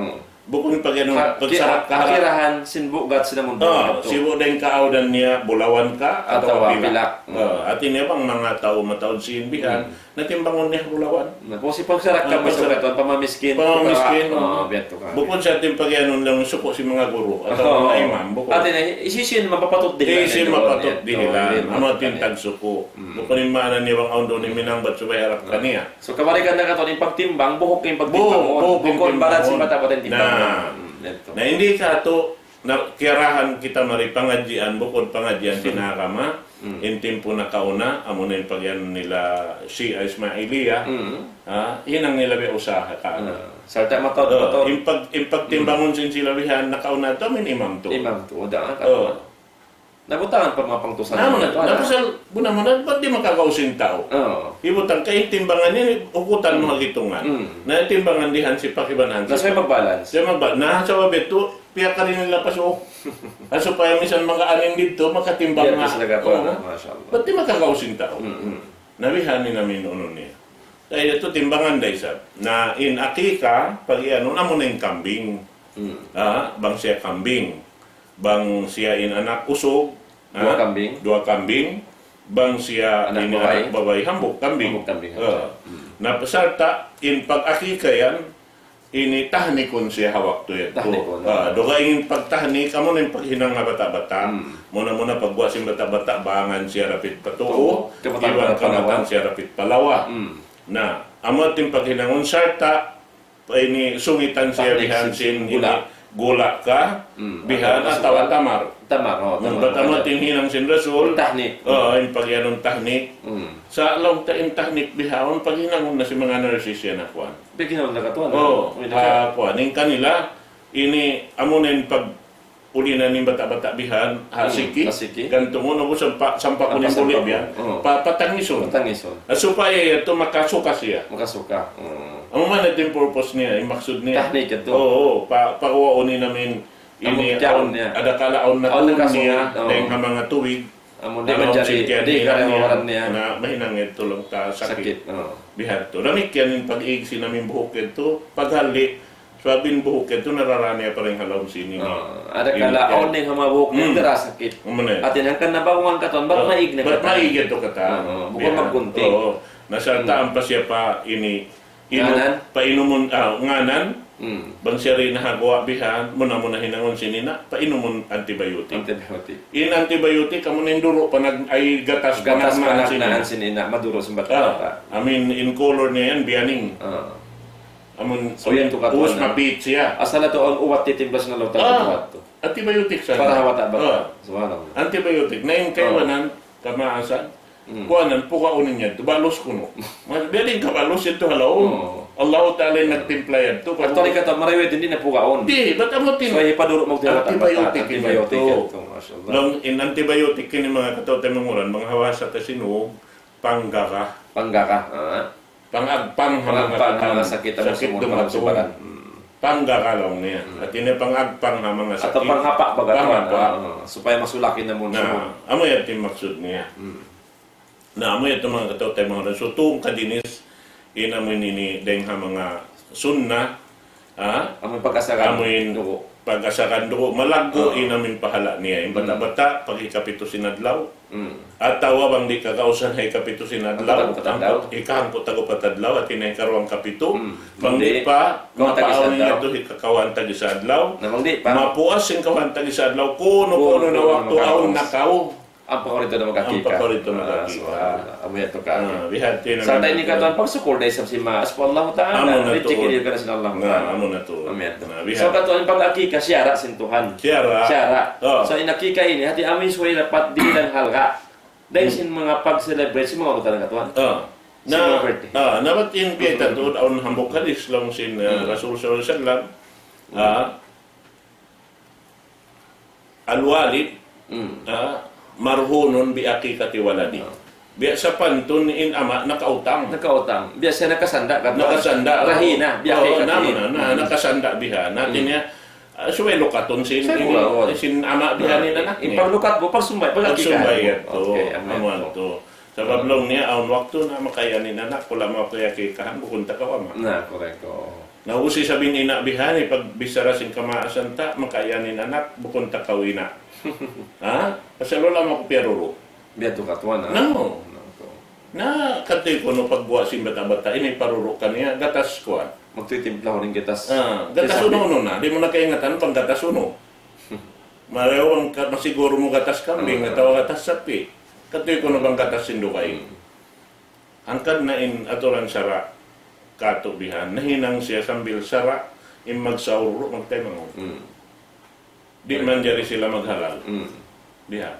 Bukun pag-anu, pagsarakka ha kirahan sin bugat sin amun bugat yadtu. Sibu' da in kaawnan niya, bulawan ka, atawa pilak. Hati niya bang manga tau mataud sin bihan, na timbangun niya bulawan. Na, kung si pagsarakka mu sa katuan, pamamiskin, pamamiskin, bukun sa tim pag-iyanun lang suku' sin manga guru, atawa manga imam, bukun. Hati niya, hisiyu in mapatut dihilan. Hisiyu in mapatut dihilan. Amu in tagsuku'. Bukun in maana niya bang awn duun in minangbat subay harap kaniya. So, kabalikan na katuan, in pagtimbang, buhuk in pagtimbang. Buhuk, buhuk in pagtimbang. Bukun baran sin bata'-bata' in timbang. Na, na, hindi katu', na, kiyarahan kita mari pangadjian, bukun pangadjian sin agama, in timpu nakauna, amu na in pag-iyanun nila Shia Ismailiya, ha, hinang nila biya' usaha ka. Sarta' mataud, mataud. In pag-, in pagtimbangun sin sila bihan, nakauna tu, amu in imam tu. Imam tu, da, katuan. Nabutangan pa manga pangtusan. Na, na, pasal, bunnal-bunnal, bat di' makagaus in tau? Oo. Hibutang ka in timbangan ini, ukutan mu ha gitungan. Na in timbangan dihan sipak iban hansipak. Na siya mag-balance. Siya mag-balance. Na, sabab yadtu, piyakari nila pa suuk. Ha, supaya misan manggaan in didtu, makatimbang na. Masha Allah. Bat di' makagaus in tau? Na bihan in amu in unu niya. Kaya yadtu timbangan da isab. Na in akika, pag-iyanun, amu na in kambing. Ah, bang siya kambing. Bang siya in anak usug, duwa kambing. Duwa kambing. Bang siya in anak babai, hambuuk kambing. Hambuuk kambing. Na sarta' in pag-akika yan, ini tahnikun siya ha waktu yadtu. Tahnikun. Dugaing in pagtahnik, amu na in paghinang ha bata'-bata'. Muna-muna pagguwa' sin bata'-bata', bangan siya dapit pa tuu, iban kamatan siya dapit pa lawa. Na, amu yadtu in paghinangun sarta', pa ini sungitan siya bihan sin ini gula ka, bihan atawa tamar. Tamar, oh, tamar. Bat amu in hinang sin Rasul, tahnik. Oh, in pag-iyanun tahnik. Sa' laung ta in tahnik bihaun, paghinangun na sin manga nurses yan ha kuwan. Paghinangun na katuan. Oh, ha kuwan. In kanila, ini, amu na in pag- ulinan in bata'-bata' bihan, ha siki, gantungun, amu sampa, sampakun in buli' bihan. Pa, patangisun. Patangisun. Supaya yadtu makasuka siya. Makasuka. Amu man yadtu in purpose niya, in maksud niya. Tahnik yadtu. Oo, pa, paguwaun in amin, ini, adakala awn na tuun niya, dayn ha manga tubig. Amu di' manjari, di' karimawaran niya. Na mahinang yadtu laung ta sakit. Sakit, oo. Bihan tu. Damikkiyan in pag-ig sin amin buhuk yadtu, paghali, sabab in buhuk yadtu narara niya pa dayn ha lawm sin ini. Oo. Adakala awn dayn ha manga buhuk niya, dara sakit. Amu na yan. Hati niya hangkan na bagungan katan, bat maig na katan. Bat maig yadtu katan. Oo, bukun maggunting. Oo. Na sarta' ampa siya pa ini, inu-, painumun, ah, ngānan. Bang siya di' na ha guwa' bihan, muna-muna hinangun sin ina', painumun antibiotic. Antibiotic. In antibiotic, amu na in duru' pa nag-, ay gatas panagnaan sin ina'. Gatas panagnaan sin ina', maduru' sin bata'-bata'. Ah, amu in, in color niya yan, biyaning. Ah. Amun, so, yan tu katuan, ubus na. Mapit siya. Asal na tu awn ubat titimpla sin Allah Ta'ala, ah, ubat tu. Antibiotic sa. Para ha bata'-bata'. Ah. Subhanallah. Antibiotic. Na in kaibanan, kamaasan. Hmm. Kuanan, pukaun niya yadtu, balus kunu'. Mas, biya' diin ka balus yadtu ha lawm. Oo. Allahu Ta'ala in nagtimpla yadtu. Actually, katan marayaw yadtu, di' na pukaun. Di', bat amu in antibiotic yadtu. So, hipaduru' magtiwata'-wata', antibiotic yadtu, masha Allah. Laung, in antibiotic ini manga kataw-taymanghuran, manga hawasa ta sin ug, Panggara. Panggara, ah. Pangagpang ha manga Pangagpang ha manga sakit amun sakit sumul dumatung. Parang sibaran. Hmm. Panggara laung niya. Hmm. Hati niya pangagpang ha manga sakit. Atawa panghapa baga. Panghapa. Ah, ah. Supaya masulak in amun sumul. Na, amu yan in maksud niya. Hmm. Na, amu yan in manga kataw-taymanghuran. So, tung kajinis, in amu ini dayng ha manga sunnah, ha? Amu in pag-asaran dugu'. Amu in pag-asaran dugu', malaggu' in amu in pahala' niya. In bata'-bata', pag hikapitu sin adlaw. Hmm. Atawa bang di' kakausan ha hikapitu sin adlaw. Hangpu' tag-upat adlaw. Hangpu' tag-upat adlaw, hati niya hikaruwa hangkapitu. Hmm. Bang di' pa, kawhaan tag-isa adlaw. Mapaawn niya yadtu hikakawhaan tag-isa adlaw. Na bang di' pa. Mapuas sin kawhaan tag-isa adlaw. Kunu-kunu na waktu awn na kaw. Ampa kaw yadtu na mag-akika. Ampa kaw yadtu na mag-akika. Ah, subhanallah. Amu yadtu ka. Ah, bihadtu na. Sarta' ini katan pagsukul da isab sin maas pa Allah Ta'ala. Amu na tuud. Rijiki dihil kaniya sin Allah Ta'ala. Na, amu na tuud. Amu yadtu. Na, bihadtu. So, katan pag-akika, siyara' sin Tuhan. Siyara'. Siyara'. Oh. So, in akika ini, hati amu in subay dapat dihilan halga'. Dayng sin manga pag-celebrate sin manga unutan katan. Oh. Sin manga birthday. Na, ah, na bat in kita tuud awn hambuuk hadis laung sin, ah, Rasul sallallahu alayhi wasallam. Ah, الوالد، hmm, ah, مرهون بعقيقة ولده. Ah. Biya' sapantun in ama' nakautang. Nakautang. Biya' siya nakasanda' katan. Nakasanda'. Rahina, biya' kay katan. Oo, na, na, na, nakasanda' biha. Hati niya, ah, subay lukatun sin, sin ama' biha in anak niya. In paglukat mu, pagsumbay, pagsumbay yadtu. Okay, amu yadtu. Sabab laung niya, awn waktu na makaiyan in anak, wala' mu aku akikahan, bukun ta kaw ama'. Na, correct, oo. Na ubus isab in ina' biha ini, pagbichara sin kamaasan ta, makaiyan in anak, bukun ta kaw ina'. Ha? Pasal wala' mu aku piyaruru'. Biya' tu katuan, ha? Na, oo. Na, katu' kunu' pagguwa' sin bata'-bata' ini, paruru' kaniya, gatas kuwan. Magtitimpla rin gatas. Ah, gatas unu-unu na. Di' mu na kaingatan bang gatas unu. Marayaw bang ka-, masiguru mu gatas kambing, atawa gatas sapi'. Katu' kunu' bang gatas sin dugaing. Hmm. Hangkan na in aturan sara' katu' bihan, nahinang siya sambil sara' in magsahur, magtaymanghud. Hmm. Di' manjari sila maghalal. Hmm. Bihan.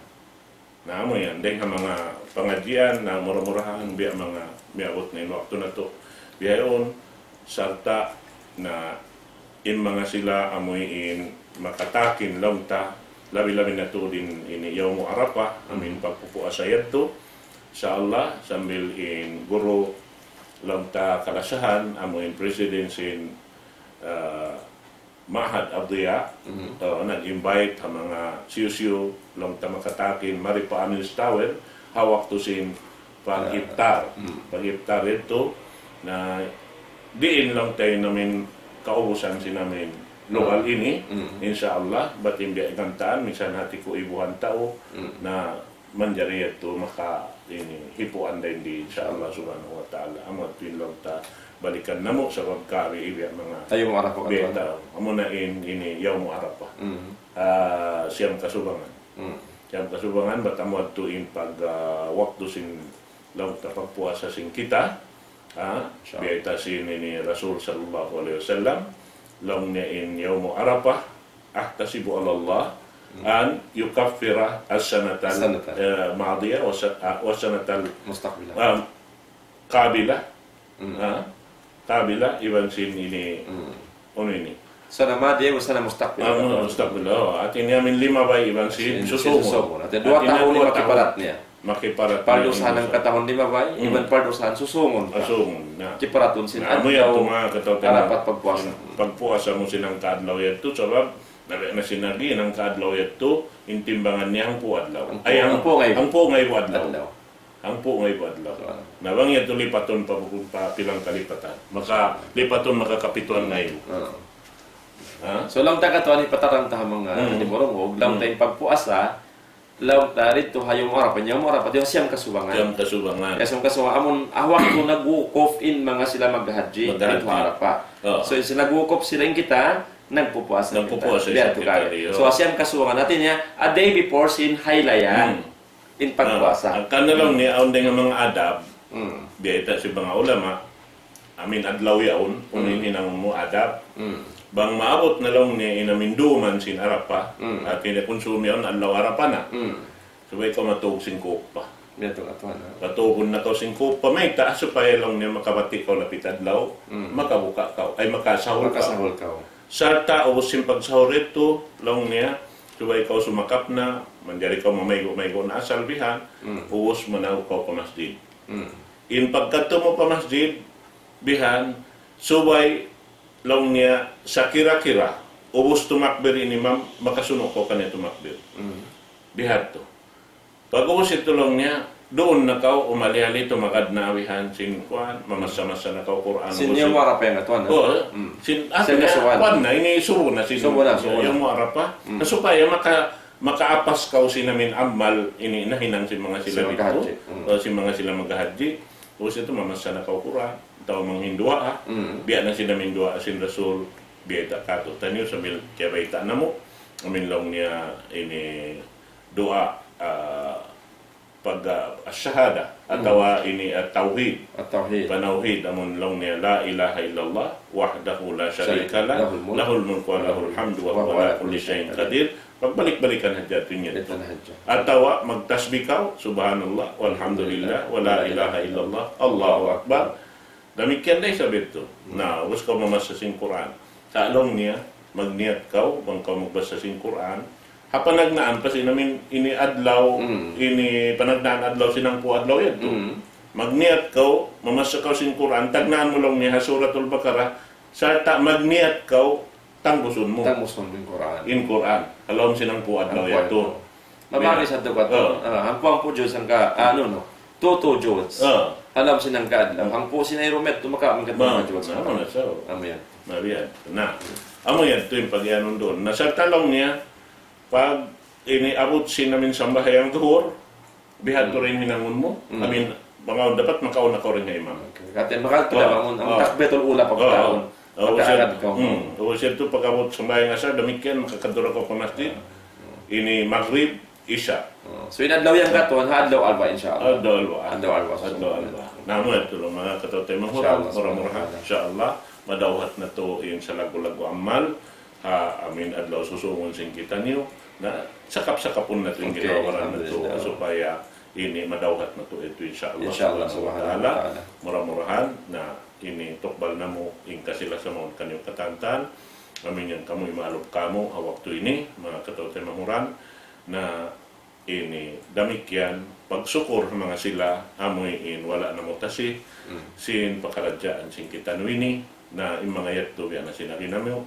Na, amu yan. Dayng ha manga pangadjian, na mura-murahan, biya' manga miyabut na in waktu natu'. Bihaun, sarta' na in manga sila amuin makatakin laung ta, labi-labi na tuud in ini Yawmu Arafah, amuin pagpupuasa yadtu. Insya Allah, sambil in guru laung ta kalasahan, amuin president sin, ah, Ma'had Ad-Diya, nag-invite ha manga hisiyu-siyu laung ta makatakin, mari pa Amir's Tower, ha waktu sin pag-iftar. Hmm. Pag-iftar yadtu, na diin laung ta in amuin kaubusan sin amuin lugal ini, insya Allah, bat in biya' igantaan, minsan hati ku ibuhan tau, na manjari yadtu maka ini hipuan dayn di, insya Allah subhanahu wa ta'ala. Amu yadtu in laung ta balikan namu' sabab kari biya' manga Yawmu Arafah, biya' katuan. Amu na in ini Yawmu Arafah. Hmm. Ah, siyam kasubangan. Hmm. Siyam kasubangan, bat amu yadtu in pag, ah, waktu sin laung ta pagpuasa sin kita, ha? Insya Allah. Biya' ta sin ini Rasul sallallahu alayhi wasallam, laung niya in Yawmu Arafah, أحتسب على الله أن يكفر السنة الماضية والسنة المستقبلة. Ah, qabila. Hmm. Ha? Qabila, iban sin ini, unu ini? Sana madiya wa sana mustaqbila. Ah, mustaqbila. Oh, hati niya amuin limabay iban sin susungun. Sin susungun. Hati duwa tahun makiparat niya. Makiparat niya. Pardusahan hangka tahun limabay, iban pardusahan susungun. Susungun, na. Kiparatun sin adlaw Arapat pagpuasa. Pagpuasa mu sin hangka adlaw yadtu, sabab, na, na sin agi, in hangka adlaw yadtu, in timbangan niya hangpu' adlaw. Ay, hangpu' ngaibu adlaw. Hangpu' ngaibu adlaw. Na bang yadtu lipatun pa bukun pa pilang kalipatan. Maka lipatun maka kapituan ngaibu. Ah. Ha? So, laung ta katuan, hipatarang ta ha manga timurungug, laung ta in pagpuasa, laung ta didtu ha Yawm Arafah, Yawm Arafah, di' ha siyam kasubangan. Siyam kasubangan. Ya, siyam kasubangan. Amun, ah, waktu nagwukuf in manga sila maghajji, didtu ha Arafah. Oh. So, in sila nagwukuf sila in kita, nagpupuasa kita. Nagpupuasa kita. Biya' tu kari. So, siyam kasubangan, hati niya, a day before sin haylaya. Hmm. In pagpuasa. Ah, hangkan na laung niya, awn dayn ha manga adab, biya' ta sin manga ulama, amuin adlaw yaun, unu in hinangun mu adab. Bang maabut na laung niya in amuin duman sin Arafah, hati niya kunsum yaun adlaw Arafah na. Subay kaw matug sin kupa. Biya' tu katuan, ha? Patugun na kaw sin kupa, mayta', supaya laung niya makabati' kaw lapit adlaw, makabuka kaw, ay makasahur kaw. Makasahur kaw. Sarta' ubus sin pagsahur yadtu, laung niya, subay kaw sumakap na, manjari kaw mamaygu'-maygu' na asal bihan, ubus manaug kaw pa masjid. Hmm. In pagkadtu mu pa masjid, bihan, subay laung niya sakira-kira, ubus tumakbir in imam, makasunu' kaw kaniya tumakbir. Hmm. Bihadtu. Pag-ubus yadtu laung niya, duun na kaw, umali-ali, tumagad na bihan sin kuwan, mamassa-massa na kaw Qur'an. Sin ubus yadtu, mu arap yan, tuwan, ha? Oh, hmm, sin, sin atu niya, kasuwan, kuwan na, ini subu na sin, subu na, subu na, mu arap, ha? Hmm. Na supaya maka-, makaapas kaw sin amin amal ini nahinang sin manga sila didtu, sin manga hajji. Hmm. O, sin manga sila maghahajji. Ubus yadtu mamassa na kaw Qur'an, atawa manghinduwaa, ha? Hmm. Biya' na sin amin duwaa sin Rasul, biyayta' kātu'niyu sambil kiyabayta' namu', amin laung niya ini duwaa, ah, pag, ah, ash-shahada, hmm, atawa ini at-tawhid. At-tawhid. Panawhid, amun laung niya, لا إله إلا الله وحده لا شريك له، له الملك وله الحمد وهو على كل شيء قدير. Pagbalik-balikan hadja yadtu niya. Yadtu na hadja. Atawa magtasbih kaw, سبحان الله والحمد لله ولا إله إلا الله الله أكبر. Damikkiyan da isab yadtu. Hmm. Na, ubus kaw mamassa sin Qur'an. Sa' laung niya, magniyat kaw, bang kaw magbassa sin Qur'an. Ha panagnaan pa sin amin ini adlaw, hmm, ini panagnaan adlaw sin hangpu' adlaw yadtu. Hmm. Magniyat kaw, mamassa kaw sin Qur'an, tagnaan mu laung niya ha Suratul Baqarah, sarta' magniyat kaw, tangbusun mu. Tangbusun mu in Qur'an. In Qur'an. Ha lawm sin hangpu' adlaw yadtu. Hangpu' adlaw. Mabaya' sa tukat. Oh. Ah, hangpu', hangpu' juz hangka, anu, no? Two, two juz. Oh. Ha lawm sin hangka adlaw. Hmm. Hangpu' sin ayrumet, tumaka, mangkat ma-, mga juz. Amu na, so. Amu yan. Amu yan. Na, amu yadtu in pagiyanun duun. Na, sarta' laung niya, pag ini abut sin amin sambahayang duhur, bihadtu, hmm, da in hinangun mu. Hmm. Amin, bang awn dapat makauna kaw dayn ha imam. Okay. Kati' makal kita, oh, bangun. Ang, oh, takbiratul ula pagkaun. Oh. Oh, pagkaagad kaw. Hmm. O, siya tu pag-abut sambahayang asar, damikkiyan, makakadtu da kaw pa masjid. Ah. Ini Maghrib, Isha. Oh. So, in adlaw yan katuan, ha adlaw Arba', insha Allah. Adlaw Arba'. Adlaw Arba'. Adlaw Arba'. Na, amu yadtu laung, manga kataw-taymanghuran, insha Allah, mura-murahan, insha Allah, madawhat natu' in salaggu'-laggu' amal, ha amin adlaw susungun sin kitaniyu, na sakap-sakapun natu' in, okay, ginhawa-baran natu', alhamdulillah, supaya ini madawhat natu' yadtu, insya Allah, insya Allah, subhanahu wa ta'ala. Subhanahu wa ta'ala. Mura-murahan, na ini tukbal namu' in kasilas-silasahan kaniyu katan-katan. Amin yan kamu, imaalup kamu, ha waktu ini, manga kataw-taymanghuran, na ini damikkiyan, pagsukur ha manga sila, amu in wala' namutasi, hmm, sin pakaradjaan sin kitaniyu ini, na in manga yadtu biya' na sin agi namu',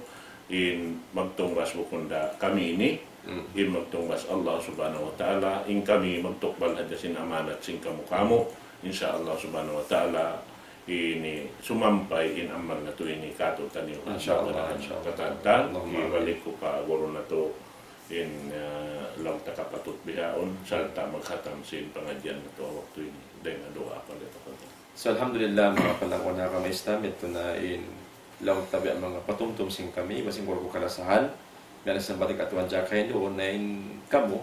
in magtungbas bukun da kami ini, hmm, in magtungbas Allah subhanahu wa ta'ala, in kami magtukbal hadja sin amanat sin kamu-kamu, insya Allah subhanahu wa ta'ala, ini sumampay in amal natu' ini katu'taniyu. Insya Allah, insya Allah. Katan-katan, Allahumma amin. Ibalik ku pa guru natu', in, ah, laung ta kapatut bihaun, sarta' maghatam sin pangadjian natu' ha waktu ini. Dayn ha duwaa pa lihat apa. So, alhamdulillah, manga palangga' ku ha agama Islam, yadtu na in laung ta biya' manga patumtum sin kami, iban sin guru ku kalasahan, biya' na sin balik atuan jakay, duun na in kamu,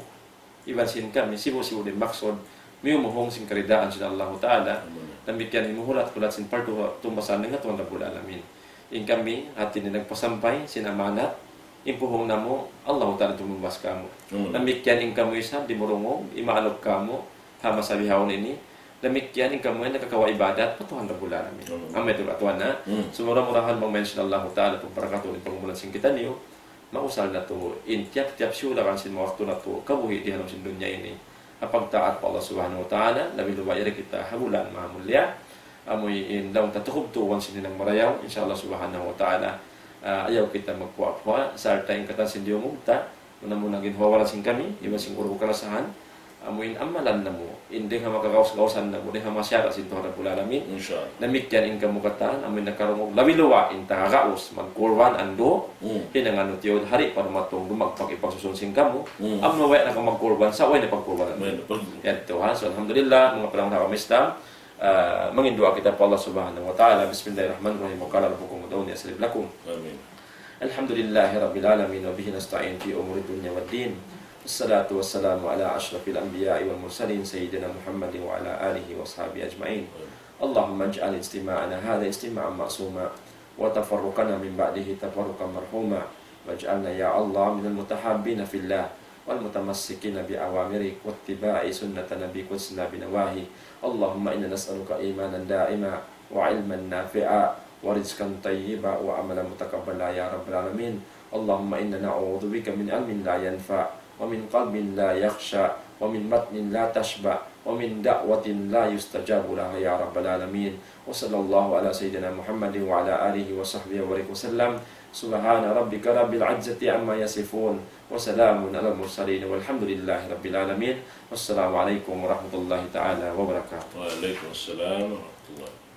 iban sin kami, sibu'-sibu' da in maksud, miyumuhung sin karidaan sin Allahu Ta'ala. Amin. Damikkiyan in hulat-hulat sin partu tumbasan dayn ha Tuhan Rabbul Alamin. In kami, hati niya nagpasampay sin amanat, in puhung namu', Allahu Ta'ala tumumbas kamu. Amin. Damikkiyan in kamu isab, dimurungug, imaalup kamu, ha masa bihaun ini, damikkiyan in kamu yan nakakawa' ibadat pa Tuhan Rabbul Alamin. Amin. Amu yadtu, atuan na. Hmm. So, mura-murahan bang mayan sin Allahu Ta'ala, pagbarakatun in pangumulan sin kitaniyu, mausal natu' in tiyap-tiyap siyulakan sin waktu natu' kabuhi' di ha lawm sin dunya ini. Ha pagtaat pa Allah Subhanahu wa Ta'ala, labi-labi yari kita ha bulan maha mulia. Amu in laung ta tukubtuan sin hinang marayaw, insya Allah Subhanahu wa Ta'ala. Ah, ayaw kita magpuwa'-puwa', sarta' in katan sin diyungug ta, muna-muna ginhawa-baran sin kami, iban sin guru ku kalasahan, amu in amalan namu', in dayn ha makagaus-gausan namu', dayn ha masiara' sin Tuhan Rabbul Alamin. Insya Allah. Damikkiyan in kamu katan, amu in nakarungug, labi-labi in tagaus, magkurban, andu', hmm, hinangan natu' yadtu, hari pa dumatung, dumagpak in pagsusun sin kamu, hmm, amu na way na kamu magkurban, sa' way na pagkurban. Way na pag- Yan, Tuhan. So, alhamdulillah, manga palangga' ku ha agama Islam, ah, mangin duwaa kita pa Allah Subhanahu wa Ta'ala. بسم الله الرحمن الرحيم. وقال ربكم ادعوني أستجب لكم. Amin. الحمد لله رب العالمين وبه نستعين في أمور الدنيا والدين. والصلاة والسلام على أشرف الأنبياء والمرسلين سيدنا محمد وعلى آله وأصحابه أجمعين. Amin. اللهم اجعل اجتماعنا هذا اجتماعا معصوما وتفرقنا من بعده تفرقا مرحوما واجعلنا يا الله من المتحابين في الله والمتمسكين بأوامرك واتباع سنة نبيك واجتناب نواهيك. اللهم إنا نسألك إيمانا دائما وعلما نافعا ورزقا طيبا وعملا متقبلا يا رب العالمين. اللهم إنا نعوذ بك من علم لا ينفع ومن قلب لا يخشع ومن متن لا تشبع، ومن دعوة لا يستجاب لها يا رب العالمين. وصلى الله على سيدنا محمد وعلى آله وصحبه وبارك وسلم. سبحان ربك رب العزة عما يصفون، وسلام على المرسلين، والحمد لله رب العالمين. والسلام عليكم ورحمة الله تعالى وبركاته. وعليكم السلام ورحمة الله.